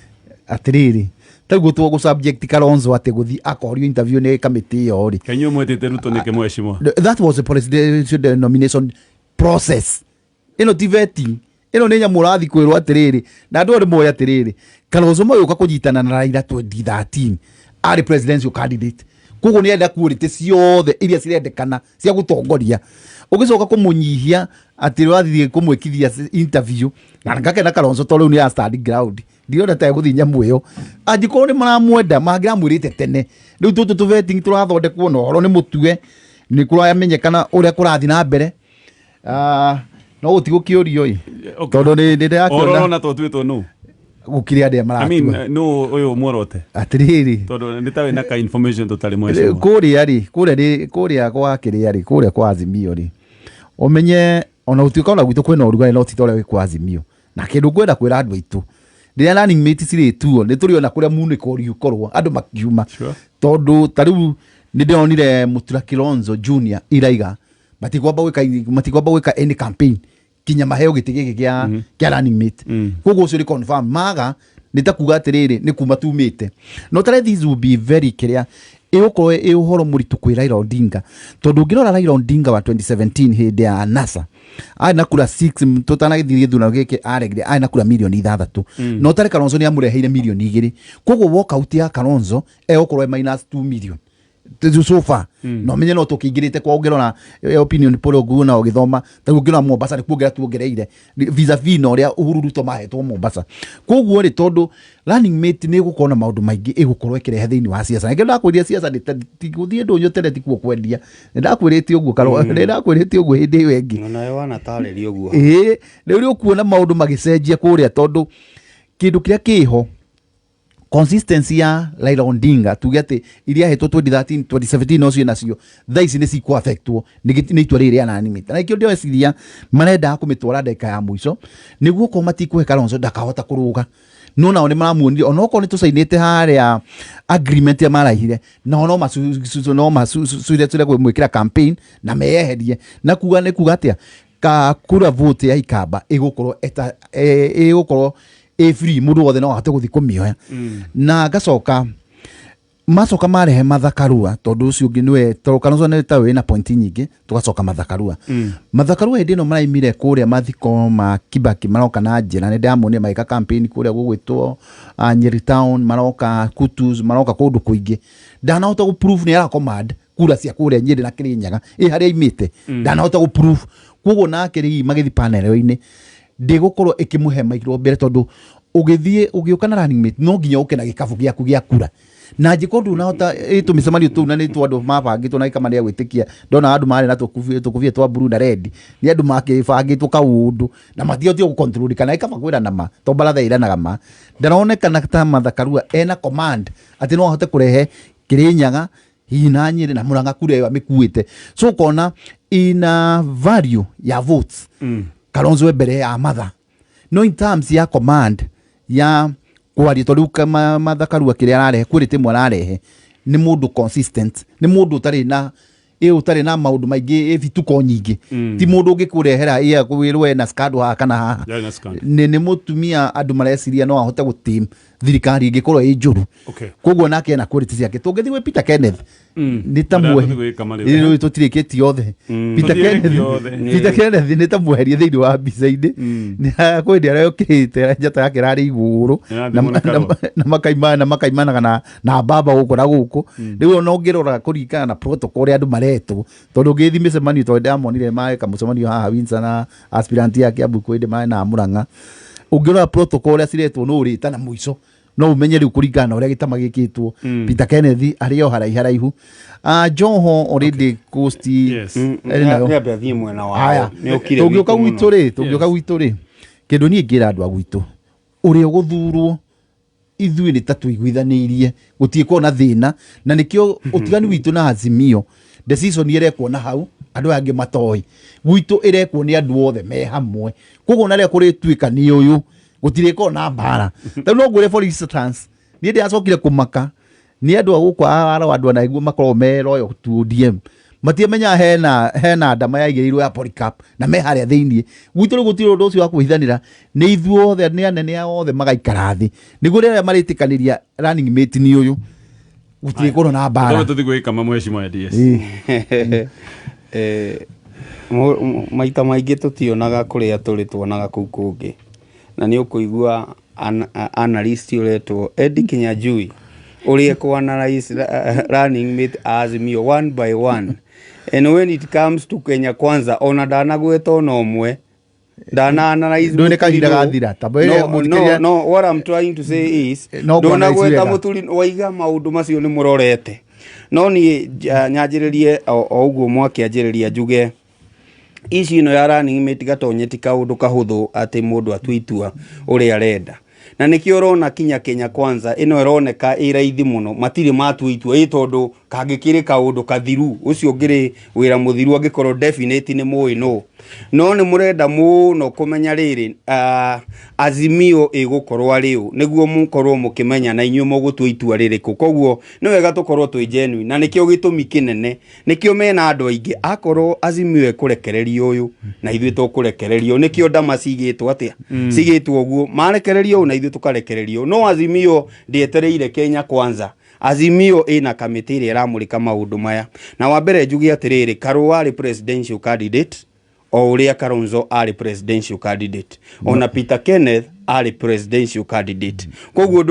Atĩrĩrĩ, tarĩu gũtwo gũ subject Kalonzo atĩ gũthiĩ akorio interview nĩ kamĩtĩ ĩyo rĩ. Kaĩ inyuĩ mwĩtĩte Ruto nĩkĩ, mheshimiwa? That was a presidential nomination process. Ĩno ti vetting, ĩno nĩ nyamũ ũrathiĩ kwĩrwo atĩrĩrĩ, na andũ othe moĩ atĩrĩrĩ, Kalonzo magĩũka kũnyitana na Raila 2013 arĩ presidential candidate, koguo nĩ arenda quality ciothe iria cirendekana cia gũtongoria. Ũgĩcoka kũmũnyihia atĩ ũrathiĩ kũmwĩkithia interview, na ngakena Kalonzo tondũ rĩu nĩ stand ground, ndirona ta egũthiĩ nyamũ ĩyo. Angĩkorwo nĩ maramwenda, mangĩramwĩrĩte tene. Rĩu tũtũ tũ vetting tũrathondekwo na ũhoro nĩ mũtue, nĩ kũramenyekana ũrĩa kũrathiĩ na mbere. Ah, no gũtigũkĩũrio ĩ, tondũ nĩ ũhoro ndĩrakĩona ũrona tũtuĩtwo nũ? Gũkĩrĩ andĩa I mean, maratua. Nũ ũyũ muorote? Atĩrĩrĩ, Tondũ nĩ ta wĩna ka information tũtarĩ, mheshimiwa. Kũrĩa rĩ, kũrĩa rĩ, kũrĩa kwa kĩrĩa rĩ, kũrĩa kwa Azimio rĩ, ũmenye ona gũtuĩka ona gwitũ kwĩna ũrugarĩ, no ti ta ũrĩa wĩ kwa Azimio. Na kĩndũ ngwenda kwĩra andũ aitũ, rĩrĩa running mate cirĩtuo, nĩ tũrĩona kũrĩa munĩko ũriũkorwo andũ makiuma. Tondũ ta rĩu nĩ ndĩronire Mũtura Kilonzo Junior iraiga matikwamba gwĩka any campaign kinya maheo gĩtĩ gĩkĩ kĩa running mate. Koguo ũcio nĩ confirm maga, nĩ ta kuga atĩrĩrĩ, nĩ kuma tumĩte no tare. This will be very kĩrĩa ĩgũkorwo ĩ ũhoro mũritũ kwĩ Raila Odinga, tondũ ũngĩrora Raila Odinga wa 2017 hĩndĩ ya NASA arĩ na kura 6, tũtanagĩthiĩ gĩthurano gĩkĩ aregire, arĩ na kura mirioni 6, no tare Kalonzo nĩ amũreheire mirioni 2. Koguo walkout ya Kalonzo egũkorwo ĩ minus 2 million so far. No menye no tũkĩingĩrĩte kwa ũngĩrora opinion poll ũguo na ũgĩthoma, tarĩu ũngĩrora Mombasa nĩ kuongerera tuongereire vis-a-vis na ũrĩa Uhuru Ruto mahetwo Mombasa. Koguo rĩ, tondũ running mate nĩ ĩgũkorwo na maũndũ maingĩ ĩgũkorwo ĩkĩrehe thĩinĩ wa siasa, na ndakwĩrire siasa nĩ ti gũthiĩ ndũnyũ tene, tikuo kwendia. Nĩ ndakwĩrĩte ũguo Karua, nĩ ndakwĩrĩte ũguo hĩndĩ ĩyo ĩngĩ. Onawe wanatarĩria ũguo. Ĩĩ, rĩu nĩ ũkuona maũndũ magĩcenjia kũrĩa, tondũ kĩndũ kĩrĩa kĩho, consistency ya Raila Odinga, tuge atĩ iria ahetwo 2013, 2017, no cio nacio thaa ici nĩ cikũ affectwo nĩ itua rĩrĩ rĩa running mate. Na ikĩo ndĩreciria marendaga kũmĩtwara ndagĩka ya mũico nĩguo korwo matikũhe Kalonzo ndakahota kũrũga, no nao nĩ maramuonire onokorwo nĩ tũcainĩte harĩa agreement ya maraihire nao no macuire kũmwĩkĩra campaign na meyeherie na kuga nĩ kuga atĩa. Ka kura vote ya Ikamba ĩgũkorwo ĩgũkorwo ĩ free, mũndũ wothe no ahote gũthiĩ kũmĩoya. Na ngacoka macoka marehe Martha Karua, tondũ ũcio ũngĩ nĩwe, tondũ Kalonzo nĩ ta wĩna pointi nyingĩ. Tũgacoka Martha Karua. Martha Karua hĩndĩ ĩno maraimire kũrĩa mathiko ma Kibaki, maroka na njĩra nĩ ndamonire magĩka campaign kũrĩa gũgwĩtwo Nyeri town, maroka Kutus, maroka kũndũ kũingĩ. Ndanahota gũ prove nĩ ara command kura cia kũrĩa Nyeri na Kĩrĩnyaga ĩ harĩa aimĩte, ndanahota gũ prove. Koguo nake rĩu magĩthiĩ panel-inĩ ndĩgũkorwo ĩkĩmũhe mairwo mbere, tondũ ũgĩthiĩ ũgĩũka na running mate no nginya ũke na gĩkabũ gĩaku gĩa kura, na angĩkorwo ndũnahota ĩ tũmĩcemanio tũu na nĩ twa andũ mabangĩtwo na gĩkama nĩ gwĩtĩkia. Ndona andũ marĩ na tũkũbia twa blue na red, nĩ andũ makĩbangĩtwo kaũndũ na matiahotire gũ kana ĩkaba kwĩrana ma, to baratha ĩranaga ma. Ndaronekana ta Martha Karua ena command atĩ no ahote kũrehe Kĩrĩnyaga hihi na Nyĩrĩ na Mũrang'a kura ĩyo amĩkuĩte. So ũkona ina value ya votes Kalonzo e mbere ya Martha, no in terms ya command ya kwaria, tondũ rĩu Martha Karua kĩrĩa ararehe, quality ĩmwe ararehe nĩ mũndũ consistent, nĩ mũndũ ũtarĩ na ĩ ũtarĩ na maũndũ maingĩ, ĩ bituko nyingĩ, ti mũndũ ũngĩkũrehera ĩ wĩrwo ena scandal haha kana haha. Ndarĩ na scandal. Nĩ mũtumia andũ mareciria no ahote gũtim thirikari ĩngĩkorwo ĩ njũru. Koguo nake ena quality ciake. Tũngĩthiĩ gwĩ Peter Kenneth nĩ ta Tũrĩa mwe tũthiĩ gwĩka marĩ. Rĩu tũtirĩkĩtie othe. Peter Tũtirĩkĩtie Kenneth othe. Peter Kenneth nĩ ta mweherie thĩinĩ wa mbica-inĩ. Nĩ kwĩ hĩndĩ arokĩrĩte njata yake ĩrarĩ igũrũ Ĩrathimwo nĩ Karua. Na makaimana na makaimanaga na mbamba gũkũ na gũkũ. Rĩu ona ũngĩrora kũringana na protocol ũrĩa andũ maretwo, tondũ ũngĩthiĩ mĩcemanio, tondũ ndamonire magĩka mũcemanio haha Windsor na aspirant ya Kiambu kwĩ hĩndĩ marĩ na Murang'a, ũngĩrora protocol ũrĩa ciretwo no ũrĩtana mũico no ũmenye rĩu kũringana na ũrĩa gĩtama gĩkĩtwo, Peter Kenneth arĩ o haraihu haraihu. Joho already coast ĩrĩ nayo. Nĩambe athiĩ mwena wao. Haya. Nĩ ũkire Tũngĩũka gwitũ gwitũ mũno. rĩ, tũngĩũka gwitũ rĩ, kĩndũ niĩ ngĩra andũ a gwitũ, ũrĩa ũgũthurwo ithuĩ nĩ ta tũiguithanĩirie, gũtirĩ na thĩna, na nĩkĩo ũtiganu witũ na Azimio, decision ĩrekwo na hau andũ aya angĩ matoĩ, gwitũ ĩrekwo nĩ andũ othe me hamwe. Koguo na rĩrĩa kũrĩtuĩka nĩ ũyũ, gũtirĩkorwo na mbara. Tarĩu no ngwĩre, for instance, niĩ ndĩracokire kũmaka nĩ andũ a gũkũ aro andũ anaiguo makoragwo me loyal to ODM, matiamenyaga hena ndama yaigĩrĩirwo ya Polycarp na me harĩa thĩiniĩ. Gwitũ rĩu gũtirĩ ũndũ ũcio wa kwĩhithanĩra, nĩ ithuothe, nĩ anene ao othe magaikara thĩ nĩguo rĩrĩa marĩtĩkanĩria running mate nĩ ũyũ, gũtirĩkorwo na mbara. Tũthiĩ gwĩka mamwecimwa DS. Maita maingĩ tũtionaga kũrĩa tũrĩ, tuonaga kũu kũngĩ, na nĩ ũkũigua analyst ũretwo Eddie Kinyanjui ũrĩa ekũ analyze running mate Azimio one by one, and when it comes to Kenya Kwanza, ona ndanagweta ona ũmwe, ndana analyze. Ndũĩ nĩ kahinda Mũturi nũ. gathira, tamba ĩrĩa No, no, what I'm trying to say is No kũ analyze ndũnagweta wega. mũturi waiga maũndũ macio nĩ mũrorete, no niĩ nyanjĩrĩrie o ũguo mwakĩanjĩrĩria, njuge ici ĩno ya running mate gatonye ti kaũndũ kahũthũ atĩ mũndũ atue itua ũrĩa arenda, na nĩkĩo ũrona kinya Kenya Kwanza ĩno ĩroneka ĩ raithi mũno, matirĩ matua itua ĩ, tondũ kangĩkĩrĩ kaũndũ kathiru, ũcio ũngĩrĩ wĩra mũthiru angĩkorwo definite nĩ mũĩ no no nĩ mũrenda mũno kũmenya rĩrĩ, Azimio ĩgũkorwo arĩ ũ, nĩguo mũkorwo mũkĩmenya na inyuĩ mũgũtua itua rĩrĩkũ. Koguo nĩ wega tũkorwo twĩ genuine, na nĩkĩo gĩtũmi kĩnene nĩkĩo mena andũ aingĩ. Akorwo Azimio ĩkũrekererio ũyũ na ithuĩ tũkũrekererio, nĩkĩo ndama cigĩtwo atĩa, cigĩtwo ũguo, marekererio ũũ na ithuĩ tũkarekererio. No Azimio ndĩetereire Kenya Kwanza. Azimio ĩna kamĩtĩ ĩrĩa ĩramũrĩka maũndũ maya. Na wa mbere njuge atĩrĩrĩ, Karũa arĩ presidential candidate o ũrĩa Kalonzo arĩ presidential candidate, ona Peter Kenneth arĩ presidential candidate. Koguo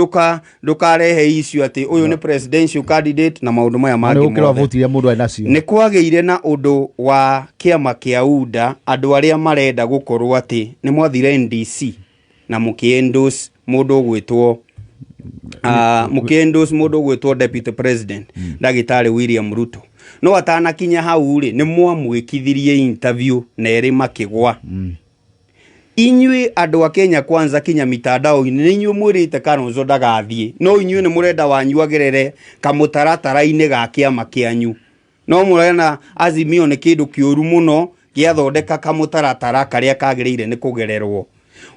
ndũkarehe issue atĩ ũyũ nĩ presidential candidate na maũndũ maya nĩ mangĩ gũkĩrora mothe. vote iria mũndũ arĩ nacio. Nĩ kwagĩire na ũndũ wa kĩama kĩa UDA, andũ arĩa marenda gũkorwo atĩ nĩ mwathire NDC na mũkĩ-endorse mũndũ ũgwĩtwo mũkĩ-endorse mũndũ ũgwĩtwo deputy president ndagĩtarĩ William Ruto, no atanakinya hau rĩ, nĩ mwamwĩkithirie interview na erĩ makĩgwa. Inyuĩ andũ a Kenya Kwanza kinya mitandao-inĩ nĩ inyuĩ mwĩrĩte Kalonzo ndagathiĩ, no inyuĩ nĩ mũrenda wanyu agerere kamũtaratara-inĩ ga kĩama kĩanyu, no mũrena Azimio nĩ kĩndũ kĩũru mũno gĩathondeka kamũtaratara karĩa kagĩrĩire nĩ kũgererwo.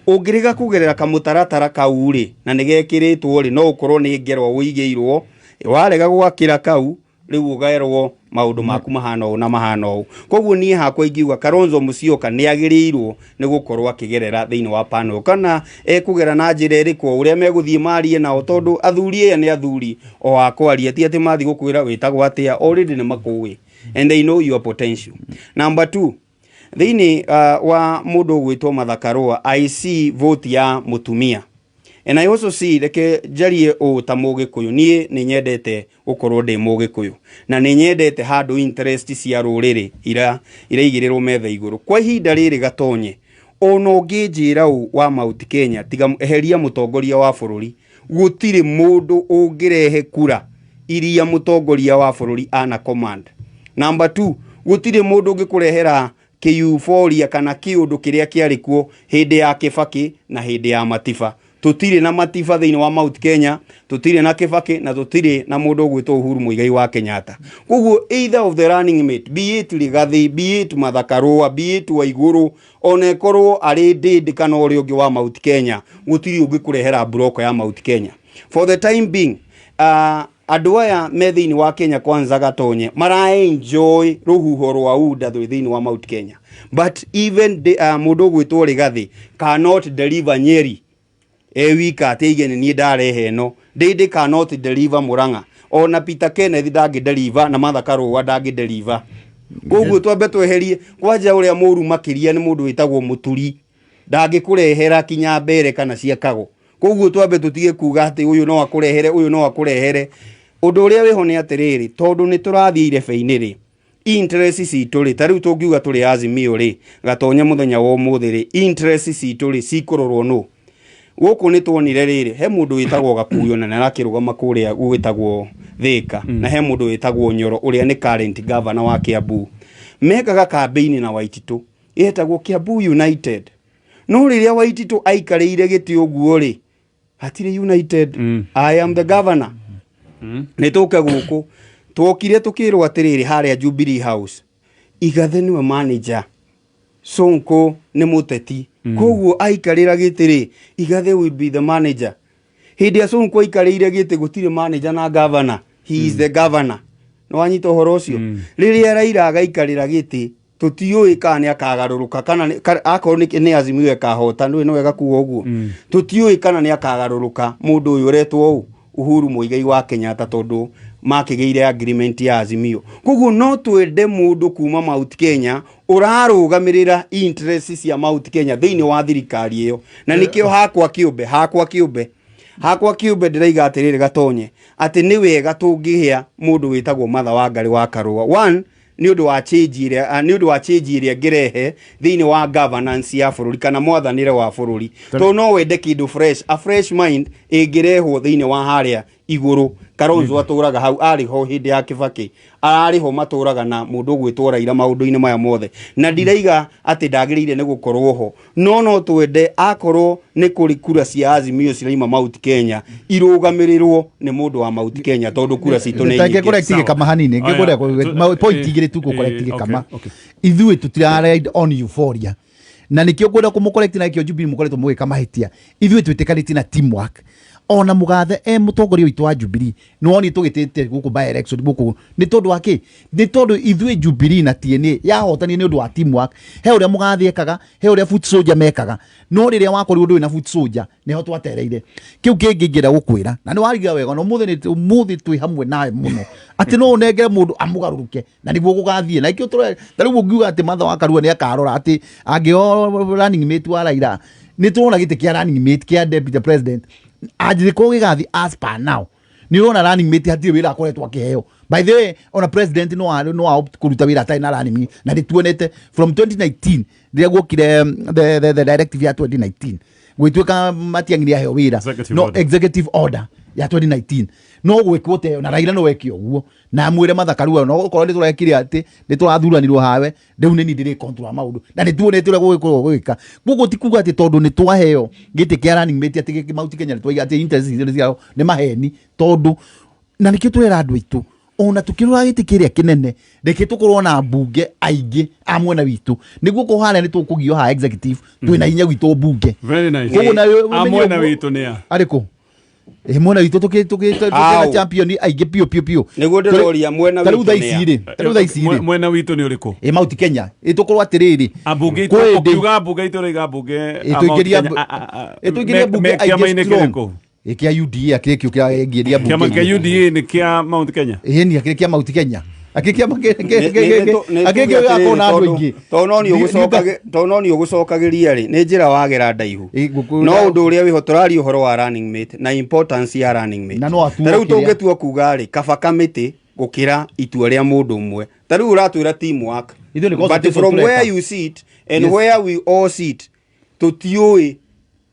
Ũngĩrega kũgerera kamũtaratara kau rĩ, na nĩ gekĩrĩtwo rĩ, no ũkorwo nĩ ngerwa ũigĩirwo, warega gwakĩra kau rĩu ũgerwo Maũndũ maku mahana ũũ na mahana ũũ. Koguo niĩ hakwa ingiuga Kalonzo Musyoka nĩ agĩrĩirwo nĩ gũkorwo akĩgerera thĩinĩ wa panel, kana ekũgera na njĩra ĩrĩkũ, ũrĩa megũthiĩ marie nao, tondũ athuri aya nĩ athuri o a kwaria, ti atĩ mathiĩ gũkwĩra wĩtagwo atĩa, already nĩ makũĩ and they know your potential. Number two, thĩinĩ wa mũndũ ũgwĩtwo Martha Karũa, I see vote ya mũtumia. And I also see, reke njarie ũũ ta Mũgĩkũyũ, niĩ nĩ nyendete gũkorwo ndĩ Mũgĩkũyũ na nĩ nyendete handũ interest cia rũrĩrĩ iraigĩrĩrwo metha igũrũ. Kwa ihinda rĩrĩ gatonye, ona ũngĩnjĩra ũũ wa Mount Kenya, tiga eheria mũtongoria wa bũrũri, gũtirĩ mũndũ ũngĩrehe kura iria mũtongoria wa bũrũri ana command. Number two, gũtirĩ mũndũ ũngĩkũrehera kĩ-euphoria kana kĩũndũ kĩrĩa kĩarĩ kuo hĩndĩ ya Kĩbakĩ na hĩndĩ ya Matiba. Tũtirĩ na Matiba thĩinĩ wa Mount Kenya, tũtirĩ na Kĩbakĩ na tũtirĩ na mũndũ ũgwĩtwo Uhuru Muigai wa Kenyatta. Koguo either of the running mate, be it Rigathi, be it Martha Karũa, be it Waigũrũ, ona ĩkorwo arĩ Ndindi kana ũrĩa ũngĩ wa Mount Kenya, gũtirĩ ũngĩkũrehera mburoko ya Mount Kenya. For the time being, andũ aya me thĩinĩ wa Kenya Kwanza gatonye mara enjoy rũhuho rwa UDA thĩ thĩinĩ wa Mount Kenya, but even mũndũ ũgwĩtwo Rigathi cannot deliver Nyeri e wika atĩ aige nĩ niĩ ndarehe ĩno. Ndindi cannot deliver Murang'a, ona Peter Kenneth ndangĩ deliver na Martha Karũa ndangĩ deliver. Koguo twambe tweherie kwanja ũrĩa mũru makĩria nĩ mũndũ wĩtagwo Mũturi, ndangĩkũrehera kinya mbere kana cia kago. Koguo twambe tũtige kuga atĩ ũyũ no akũrehere, ũyũ no akũrehere. Ũndũ ũrĩa wĩho nĩ atĩrĩrĩ, tondũ nĩ tũrathiĩ irebe-inĩ rĩ, interest citũ rĩ, ta rĩu tũngiuga tũrĩ Azimio rĩ, gatonye mũthenya wa ũmũthĩ rĩ, interest citũ rĩ cikũrorwo nũ? Gũkũ nĩ tuonire rĩrĩ, he mũndũ wĩtagwo Gakuyo na nĩ arakĩrũgama kũrĩa gwĩtagwo Thĩka, na he mũndũ wĩtagwo Nyoro ũrĩa nĩ current governor wa Kiambu. Mekaga campaign na Waititũ ĩtagwo Kiambu United, no rĩrĩa Waititũ aikarĩire gĩtĩ ũguo rĩ, hatirĩ united. I am the governor. Nĩ tũke gũkũ, twokire tũkĩrwo atĩrĩrĩ, harĩa Jubilee House Igathe nĩwe manager, Sonko nĩ mũteti. Koguo aikarĩra gĩtĩ rĩ, Igathe will be the manager. Hĩndĩ ya Sonko aikarĩire gĩtĩ, gũtirĩ manager na governor, he is the governor. Nĩ wanyita ũhoro ũcio? Rĩrĩa Raila agaikarĩra gĩtĩ, tũtiũĩ kana nĩ akagarũrũka kana akorwo nĩ Azimio ĩkahota. Ndũĩ nĩ wega kuga ũguo, tũtiũĩ kana nĩ akagarũrũka mũndũ ũyũ ũretwo ũũ Uhuru Muigai wa Kenyatta, tondũ makĩgĩire agreement ya Azimio. Koguo no twende mũndũ kuma Mount Kenya ũrarũgamĩrĩra interest cia Mount Kenya thĩinĩ wa thirikari ĩyo, na nĩkĩo hakwa kĩũmbe ndĩraiga atĩrĩrĩ gatonye, atĩ nĩ wega tũngĩhĩa mũndũ wĩtagwo Martha Wangari wa Karũa one nĩ ũndũ wa change ĩrĩa ĩngĩrehe thĩinĩ wa governance ya bũrũri kana mwathanĩre wa bũrũri, tondũ no wende kĩndũ fresh, a fresh mind ĩngĩrehwo thĩinĩ wa harĩa igũrũ. Kalonzo atũraga hau, arĩ ho hĩndĩ ya Kĩbakĩ, ararĩ ho, matũraga na mũndũ ũgwĩtwo Raila maũndũ-inĩ maya mothe, na ndiraiga atĩ ndagĩrĩire nĩ gũkorwo ho, no twende akorwo nĩ kũrĩ kura cia Azimio ciraima Mount Kenya, irũgamĩrĩrwo nĩ mũndũ wa Mount Kenya, tondũ kura citũ nĩ Tange nyingĩ. correct gĩkama hanini. Aya, Ngĩkũrĩa point igĩrĩ tu gũ-correct gĩkama. Ithuĩ tũtira ride on euphoria, na nĩkĩo ngwenda kũmũ-correct, na nĩkĩo Jubilee mũkoretwo mũgĩka mahĩtia. Ithuĩ twĩtĩkanĩtie na teamwork. Ona mũgathe e mũtongoria witũ wa Jubilee, nĩ wonire tũgĩtĩte gũkũ by election gũkũ nĩ tondũ wa kĩ? Nĩ tondũ ithuĩ Jubilee na TNA yahotanire nĩ ũndũ wa teamwork. He ũrĩa mũgathe ekaga, he ũrĩa foot soldier mekaga, no rĩrĩa wakorirwo ndũrĩ na foot soldier, nĩho twatereire. Kĩu kĩngĩ ingĩenda gũkwĩra, na nĩ wariga wega, na ũmũthĩ ũmũthĩ twĩ hamwe nawe mũno, atĩ no ũnengere mũndũ amũgarũrũke na nĩguo gũgathiĩ na ikĩo. Ta rĩu ũngiuga atĩ Martha wa Karua nĩ akarora atĩ angĩo running mate wa Raila, nĩ tũrona gĩtĩ kĩa running mate kĩa deputy president angĩkorwo gĩgathiĩ as per now, nĩ ũrona running mate hatirĩ wĩra akoretwo akĩheo. By the way, ona president no a opt kũruta wĩra atarĩ na running mate, na nĩ tuonete from 2019 rĩrĩa guokire the directive ya 2019 gwĩtuĩka Matiang'i nĩ aheo wĩra. Executive No order. Executive order ya 2019 no gwĩkwo ta ĩyo, na Raila no eke ũguo na mwĩre Martha Karua, no okorwo nĩ tũrekire atĩ nĩ tũrathuranirwo hawe, rĩu nĩ niĩ ndĩrĩ control maũndũ, na nĩ tuonete ũrĩa gũgĩkorwo gũgĩka. Koguo ti kuga atĩ tondũ nĩ twaheo gĩtĩ kĩa running mate atĩ gĩkĩ Mount Kenya nĩ twaiga atĩ interest citũ nĩ ciao, nĩ maheni, tondũ na nĩkĩo tũrera andũ aitũ, ona tukĩrora gĩtĩ kĩrĩa kĩnene, reke tũkorwo na mbunge aingĩ a mwena witũ, nĩguo ko harĩa nĩ tũkũgio ha executive twĩna hinya gwitũ mbunge. Very nice. Koguo nayo A ũmenye mwena ũguo. witũ nĩ a? Arĩkũ? Ĩ, mwena witũ tũkĩ Au. na champion aingĩ piũ piũ piũ. Nĩguo ndĩroria mwena Ta rĩu witũ thaa nĩ ici a? rĩ, ta rĩu thaa ici rĩ, Mwena witũ nĩ ũrĩkũ? Ĩ, Mount Kenya ĩ, tũkorwo atĩrĩrĩ, Ambunge kwĩ itũ hĩndĩ- ũkiuga ambunge itũ ũraiga ambunge ĩ, a Mount tũingĩria Kenya, ĩ, tũingĩria mbunge me aingĩ kĩama-inĩ strong. kĩrĩkũ? Ĩ, kĩa UDA akĩrĩ kĩo kĩraingĩria Kĩama mbunge kĩa UDA nĩ kĩa Mount Kenya. Ĩ, ni akĩrĩ kĩa Mount Kenya, akĩrĩ kĩama Nĩ- nĩ- nĩ- akĩrĩ nĩ kĩo gĩgakorwo na andũ aingĩ. Tondũ no nĩ ũgũcokagĩria rĩ, nĩ njĩra wagera ndaihu. Ĩ, No ũndũ ũrĩa wĩho, tũraria ũhoro wa running mate na importance ya running mate. Na no atuo Ta rĩu kĩrĩa. tũngĩtua kuga rĩ, kaba kamĩtĩ gũkĩra itua rĩa mũndũ ũmwe. Ta rĩu ũratwĩra teamwork, Ithuĩ nĩ but consultation from tũreka. where you sit and Yes. where we all sit, tũtiũĩ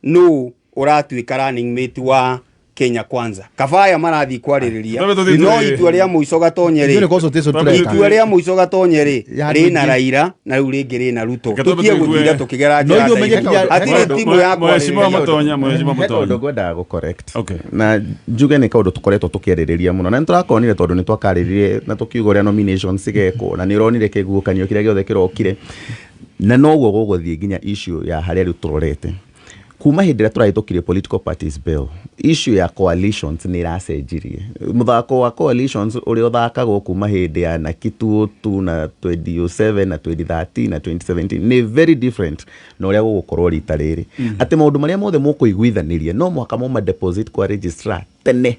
nũ ũratuĩka running mate wa Kenya Kwanza. Kabaya marathiĩ kwarĩrĩria, Twambe tũthiĩ no itua rĩa mũico gatonye Ithuĩ nĩ rĩ, consultation Twambe tũreka. itua rĩa mũico gatonye rĩ, Ya andũ rĩna aingĩ. Raila na rĩu rĩngĩ rĩna Ruto. Reke twambe Tũtige tũigue. gũtinda tũkĩgera No njĩra ithuĩ ũmenye ndaihu. nginya- Hatirĩ timu ya Mheshimiwa kwarĩrĩria. Mutonya, Mheshimiwa He kaũndũ Mutonya. ngwendaga gũ correct. Okay. Na njuge nĩ kaũndũ tũkoretwo tũkĩarĩrĩria mũno, na nĩ tũrakonire tondũ nĩ twakarĩrire na tũkiuga ũrĩa nominations cigekwo, na nĩ ũronire kĩguũkanio kĩrĩa gĩothe kĩrokire, na noguo gũgũthiĩ nginya issue ya harĩa rĩu tũrorete. Kuma hĩndĩ ĩrĩa tũrahĩtũkirie Political Parties Bill, issue ya coalitions nĩ ĩracenjirie. Mũthako wa coalitions ũrĩa ũthakagwo kuma hĩndĩ ya Naki 202 na 2007 na 2013 na 2017 nĩ very different na ũrĩa gũgũkorwo rita rĩrĩ, atĩ maũndũ marĩa mothe mũkũiguithanĩria no mũhaka mũma deposit kwa registrar tene,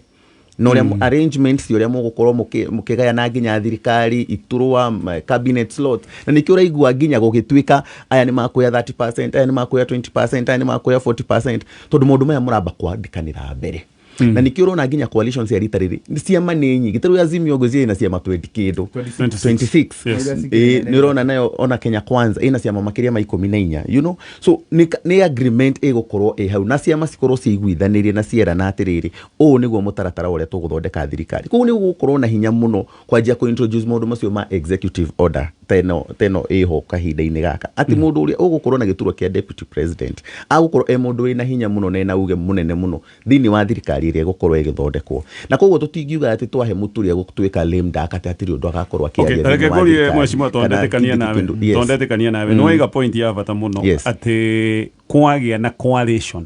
na ũrĩa arrangements ũrĩa mũgũkorwo mũkĩgayana nginya thirikari iturwa, cabinet slot. Na nĩkĩo ũraigua nginya gũgĩtuĩka aya nĩ makuoya 30%, aya nĩ makuoya 20%, aya nĩ makuoya 40%, tondũ maũndũ maya mũramba kwandĩkanĩra mbere. Na nĩkĩo ũrona nginya coalitions ya rita rĩrĩ ciama nĩ nyingĩ. Ta rĩu Azimio ngwĩciria ĩna ciama 20 kĩndũ, 26. Yes. Ĩ, nĩ ũrona nayo ona Kenya Kwanza ĩna ciama makĩria ma 14. So nĩ agreement ĩgũkorwo ĩ hau, na ciama cikorwo ciiguithanĩrie na cierana atĩrĩrĩ, ũũ nĩguo mũtaratara ũrĩa tũgũthondeka thirikari. Koguo nĩ gũgũkorwo na hinya mũno kwanjia kũ introduce maũndũ macio ma executive order teno ĩho kahinda-inĩ gaka, atĩ mũndũ ũrĩa ũgũkorwo na gĩturwa kĩa deputy president agũkorwo e mũndũ wĩna hinya mũno na ena uge mũnene mũno thĩinĩ wa thirikari ĩrĩa ĩgũkorwo ĩgĩthondekwo. Na koguo tũtingiuga atĩ twahe Mũturi gũtuĩka lame duck, atĩ hatirĩ ũndũ agakorwo Okay, akĩaria reke thĩinĩ wa ngũrie, thirikari. mheshimiwa, Kana tondetĩkania nawe. kĩndũ. Yes. Tondetĩkania nawe, nĩ waiga point ya bata mũno atĩ kwagĩa na coalition.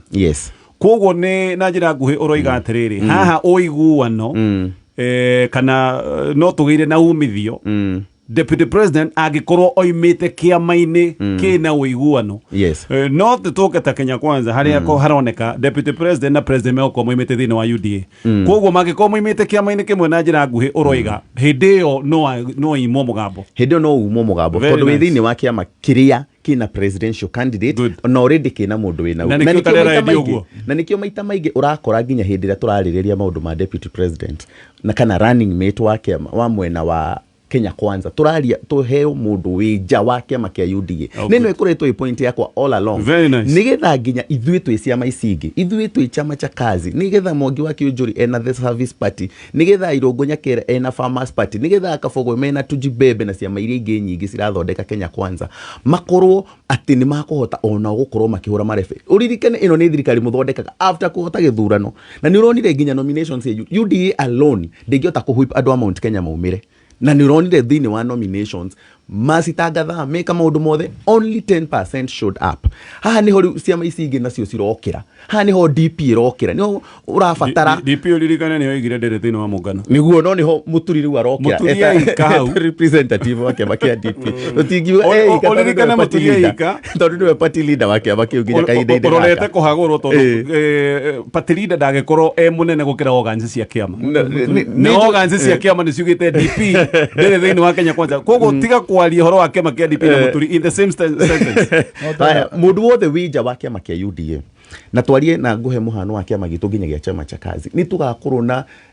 Koguo nĩ na njĩra nguhĩ ũroiga atĩrĩrĩ, haha ũiguano kana no tũgĩire na umithio deputy president angĩkorwo oimĩte kĩama-inĩ kĩna ũiguano. No tũke ta Kenya Kwanza, harĩa ko haroneka deputy president na president megũkorwo moimĩte thĩinĩ wa UDA. Koguo mangĩkorwo moimĩte kĩama-inĩ kĩmwe, na njĩra nguhĩ ũroiga hĩndĩ ĩyo no imwo mũgambo. Hĩndĩ ĩyo no umwo mũgambo, Very tondũ wĩ nice. thĩinĩ wa kĩama kĩrĩa kĩna presidential candidate Good. na already kĩna mũndũ wĩna Na nĩkĩo nĩkĩo ũtarera maita endio maingĩ- ũguo. Na nĩkĩo maita maingĩ ũrakora nginya hĩndĩ ĩrĩa tũrarĩrĩria maũndũ ma deputy president na kana running mate wa kĩama wa mwena wa Kenya Kwanza, tũraria tũheo mũndũ wĩ nja wa kĩama kĩa UDA. Oh, Nĩ ĩno good. ĩkoretwo ĩ point yakwa all along, Very nice. nĩgetha nginya ithuĩ twĩ ciama ici ingĩ, ithuĩ twĩ Chama cha Kazi, nĩgetha Mwangi wa Kĩũnjũri ena the Service Party, nĩgetha Irũngũ Nyakera ena Farmers Party, nĩgetha Kabogwe mena Tujibebe, na ciama iria ingĩ nyingĩ cirathondeka Kenya Kwanza, makorwo atĩ nĩ makũhota onao gũkorwo makĩhũra marebe. Ũririkane ĩno nĩ thirikari mũthondekaga after kũhota gĩthurano, na nĩ ũronire nginya nominations ya UDA alone ndĩngĩhota kũhwip andũ a Mount Kenya maumĩre. Na nĩ ũronire thĩinĩ wa nominations macitangathaga meka maũndũ mothe, only 10% showed up. Haha nĩho rĩu ciama ici ingĩ nacio cirokĩra, haha nĩho DP ĩrokĩra, nĩho ũrabatara DP ũririkane nĩ oigire ndĩrĩ thĩinĩ wa mũngano. Nĩguo, no nĩho Mũturi rĩu arokĩra Mũturi eika hau. Representative wa kĩama kĩa DP. Tũtingiuga eika tondũ Ũririkane nĩwe party Mũturi leader. eika. Tondũ nĩwe party leader wa kĩama kĩu nginya kahinda-inĩ Ũrorete gaka. kũhagũrwo tondũ party leader ndangĩkorwo e mũnene gũkĩra organs cia kĩama. Na organs cia kĩama nĩ ciugĩte DP ndĩrĩ thĩinĩ wa Kenya Kwanza. Koguo tiga kwaria ũhoro wa kĩama kĩa DP na Mũturi in the same sentence. Haya, mũndũ wothe wĩ nja wa kĩama kĩa UDA, na twarie na ngũhe mũhano wa kĩama gitũ nginya gĩa Chama cha Kazi, nĩ tũgakorwo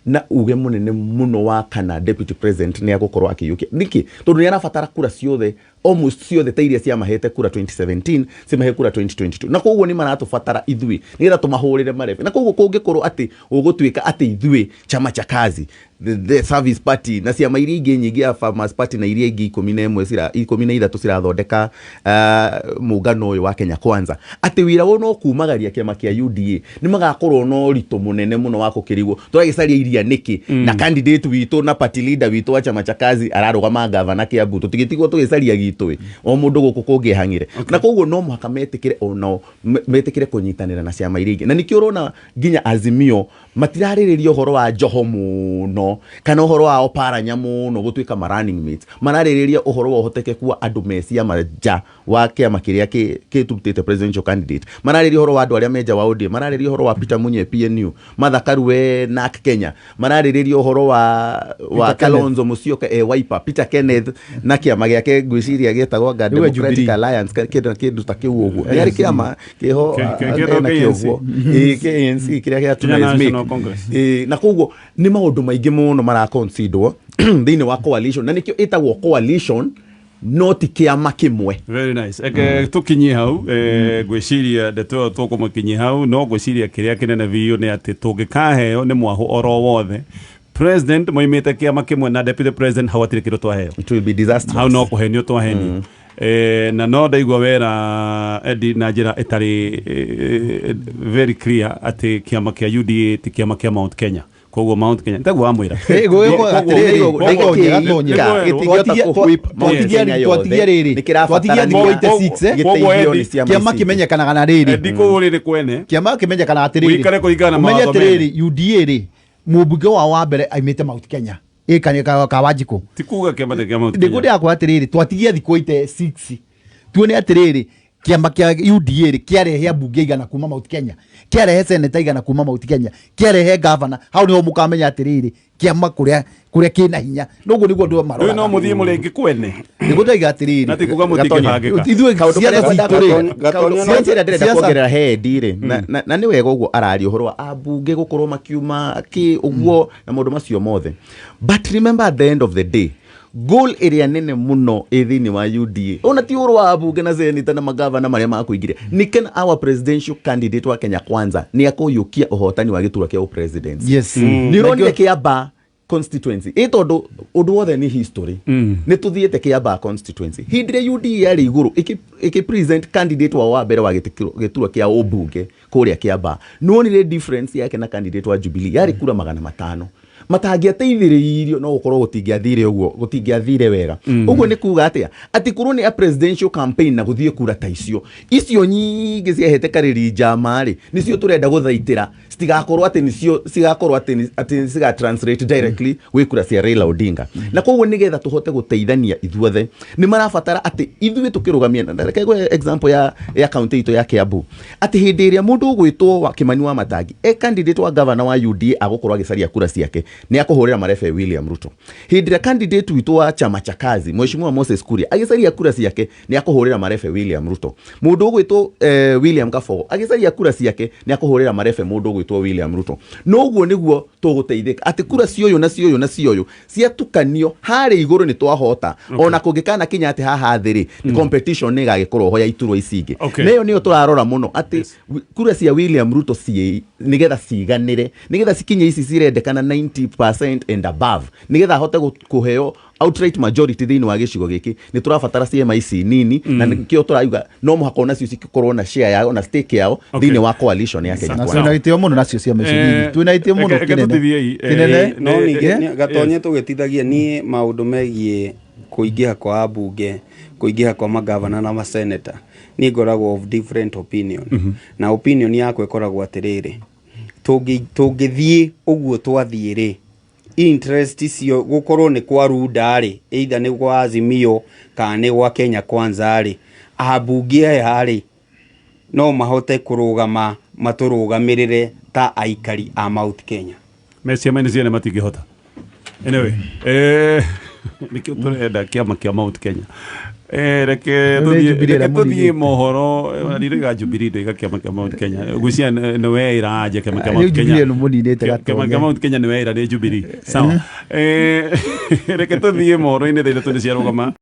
na uge mũnene mũno wa kana deputy president nĩ agũkorwo akĩiyũkia. Nĩkĩ? Tondũ nĩ arabatara kura ciothe, almost ciothe ta iria ciamahete kura 2017 cimahe kura 2022, na koguo nĩ maratũbatara ithuĩ nĩgetha tũmahũrĩre marebe. Na koguo kũngĩkorwo atĩ gũgũtuĩka atĩ ithuĩ Chama cha Kazi, the Service Party na ciama iria ingĩ nyingĩ ya Farmers Party na iria ingĩ 11 cira 13 cirathondeka mũngano ũyũ wa Kenya Kwanza, atĩ wĩra wao no kumagaria kĩama kĩa UDA, nĩ magakorwo na ũritũ mũnene mũno wa gũkĩrigwo tũragĩcaria iria nĩkĩ, na candidate witũ na party leader witũ wa Chama cha Kazi ararũgama gavana Kiambu, tũtigĩtigwo tũgĩcaria gitũ ĩ, o mũndũ gũkũ kũngĩhang'ire. Na koguo no mũhaka metĩkĩre onao metĩkĩre kũnyitanĩra na ciama iria ingĩ, na nĩkĩo ũrona nginya Azimio Matirarĩrĩria ũhoro wa Joho mũno kana ũhoro wa Oparanya mũno gũtuĩka ma running mates. Mararĩrĩria ũhoro wa ũhotekeku wa andũ me ciama nja wa kĩama kĩrĩa kĩtutĩte presidential candidate. Mararĩrĩria ũhoro wa andũ arĩa me nja wa ODM. Mararĩrĩria ũhoro wa Peter Munye PNU, Martha Karue NARC Kenya. Mararĩrĩria ũhoro wa Peter Kenneth. Kalonzo Musyoka e Wiper, Peter Kenneth na kĩama gĩake ngwĩciria gĩtagwo anga Rĩu e Democratic Jubilee. Alliance kĩndũ ta kĩu ũguo. Nĩ arĩ kĩama kĩho Kĩetagwo ena kĩo KNC. ũguo. Ĩĩ, KNC kĩrĩa gĩa Kenya Tuna National Smith. Congress. Ĩĩ, na koguo nĩ maũndũ maingĩ mũno maraconsiderwo thĩinĩ wa coalition, na nĩkĩo ĩtagwo coalition no ti kĩama kĩmwe. Very nice. Eke tukinyie hau, ngwĩciria ndeto ĩyo tũkũmũkinyia hau, no ngwĩciria kĩrĩa kĩnene biũ nĩ atĩ tũngĩkaheo nĩ mwahũ oro wothe president moimĩte kĩama kĩmwe na deputy president, hau hatirĩ kĩndũ twaheo. It will be disastrous. Hau no kũhenio twahenio. Na no ndaigua wera Eddie na njĩra ĩtarĩ very clear atĩ kĩama kĩa UDA ti kĩama kĩa Mount Kenya, koguo Mount Kenya nĩtaguo wamwĩra. Gwĩkwo atĩrĩrĩ, gatonye, gatonye. Gĩtingĩhota kũ-whip Mount Kenya yothe. Twatigia rĩrĩ, Nĩ twatigia kĩrabatarania thikũ 86, gĩteithio Koguo nĩ ciama kĩama ici ingĩ. kĩmenyekanaga na rĩrĩ. Eddie, kũu rĩrĩ kwene. Kĩama kĩmenyekanaga atĩrĩrĩ, Wĩikare kũringana na ũmenye mawatho mene. atĩrĩrĩ, UDA rĩ, mũmbunge wao wa mbere aimĩte Mount Kenya, ĩ ka Wanjikũ. Ti kuga kĩama nĩ kĩa Mount Nĩguo Kenya. ndĩrakwa atĩrĩrĩ, twatigia thikũ 86 tuone atĩrĩrĩ, kĩama kĩa UDA rĩ kĩarehe ambunge igana kuma Mount Kenya, kĩarehe seneta igana kuma Mount Kenya, kĩarehe gavana, hau nĩho mũkamenya atĩrĩrĩ, kĩama kũrĩa kĩna hinya. Noguo nĩguo andũ Rĩu maroraga. no mũthiĩ mũrĩngĩ kwene. Nĩguo ndaiga atĩrĩrĩ, Na ti kuga mũtingĩbangĩka. ithuĩ Kaũndũ ciaca karĩa citũ rĩ, Gatonyo Kaũndũ ĩrĩa ndĩrenda kuongerera he Eddie rĩ, na nĩ wega ũguo araria ũhoro wa ambunge gũkorwo makiuma kĩ ũguo na maũndũ macio mothe, but remember, at the end of the day, goal ĩrĩa nene mũno ĩ thĩinĩ wa UDA ona ti ũhoro wa ambunge na seneta na magavana marĩa makũingĩria, nĩ kana our presidential candidate wa Kenya Kwanza nĩ akũiyũkia ũhotani wa gĩturwa kĩa ũpresidency. Nĩ ũronire Kĩamba constituency ĩ, tondũ ũndũ wothe nĩ history, nĩ tũthiĩte Kĩamba constituency hĩndĩ ĩrĩa UDA yarĩ igũrũ ĩkĩ present candidate wao wa mbere wa gĩturwa kĩa ũmbunge kũrĩa Kĩamba, nĩwonire difference yake na candidate wa Jubilee yarĩ kura 500. Matangĩateithĩrĩirio no gũkorwo gũtingĩathire ũguo, gũtingĩathire wega ũguo. Nĩ kuga atĩa? Atĩ korwo nĩ a presidential campaign na gũthiĩ kura ta icio nyingĩ ciahete karĩri njama rĩ, nĩcio tũrenda gũthaitĩra citigakorwo atĩ nĩcio cigakorwo atĩ ciga translate directly gwĩ kura cia Raila Odinga. Na koguo nĩgetha tũhote gũteithania ithuothe, nĩ marabatara atĩ ithuĩ tũkĩrũgamia, na reke ngũhe example ya county itũ ya Kiambu, atĩ hĩndĩ ĩrĩa mũndũ ũgwĩtwo wa Kimani wa Matangi e candidate wa governor wa UDA agũkorwo agĩcaria kura ciake, nĩ akũhũrĩra marebe William Ruto. Hĩndĩ ĩrĩa candidate witũ wa chama cha kazi, Mheshimiwa Moses Kuria, agĩcaria kura ciake, nĩ akũhũrĩra marebe William Ruto. Mũndũ ũgwĩtwo William Kabogo agĩcaria kura ciake, nĩ akũhũrĩra marebe mũndũ ũgwĩtwo William Ruto. Noguo nĩguo tũgũteithĩka, atĩ kura cioyũ na cioyũ na cioyũ ciatukanio harĩa igũrũ nĩ twahota. Ona kũngĩkana kinya atĩ haha thĩ rĩ, competition nĩ ĩgagĩkorwo ho ya iturwa ici ingĩ. Na ĩyo nĩyo tũrarora mũno, atĩ kura cia William Ruto ciĩ nĩgetha ciganĩre, nĩgetha cikinye ici cirendekana 90% and above, nĩgetha ahote kũheo outright majority thĩinĩ wa gĩcigo gĩkĩ, nĩ tũrabatara ciama ici nini. Na nĩkĩo tũrauga no mũhaka onacio cikorwo na share yao na stake yao thĩinĩ wa coalition ya Kenya Na Kwanza. twĩna gĩtĩo mũno nacio ciama icio nini, twĩna gĩtĩo mũno Reke kĩnene tũthiei, kĩnene. No ningĩ gatonye yes. tũgĩtithagia niĩ maũndũ megiĩ kũingĩha kwa ambunge, kũingĩha kwa magavana na maseneta, niĩ ngoragwo of different opinion. Na opinion yakwa ĩkoragwo atĩrĩrĩ, tũngĩthiĩ ũguo twathiĩ rĩ, interest icio gũkorwo nĩ kwa Runda rĩ, either nĩ kwa Azimio kana nĩ gwa Kenya Kwanza rĩ, ambunge aya rĩ no mahote kũrũgama matũrũgamĩrĩre ta aikari a Mount Kenya? Me ciama-inĩ ciene matingĩhota. Anyway, nĩkĩo tũrenda kĩama kĩa Mount Kenya. Reke Nĩ Jubilee reke ĩrĩa tũthiĩ mũnini. mohoro. Ndiroiga Jubilee, ndoiga kĩama kĩa Mount Kenya. Ngwĩciria nĩ weĩra anja kĩama kĩa Rĩu Mount Kenya. Jubilee nĩ mũninĩte. Kĩama kĩa Gatonye. Mount Kenya nĩ weĩra nĩ Jubilee. Sawa. Reke tũthiĩ mohoro-inĩ, thaa 3 nĩ ciarũgama.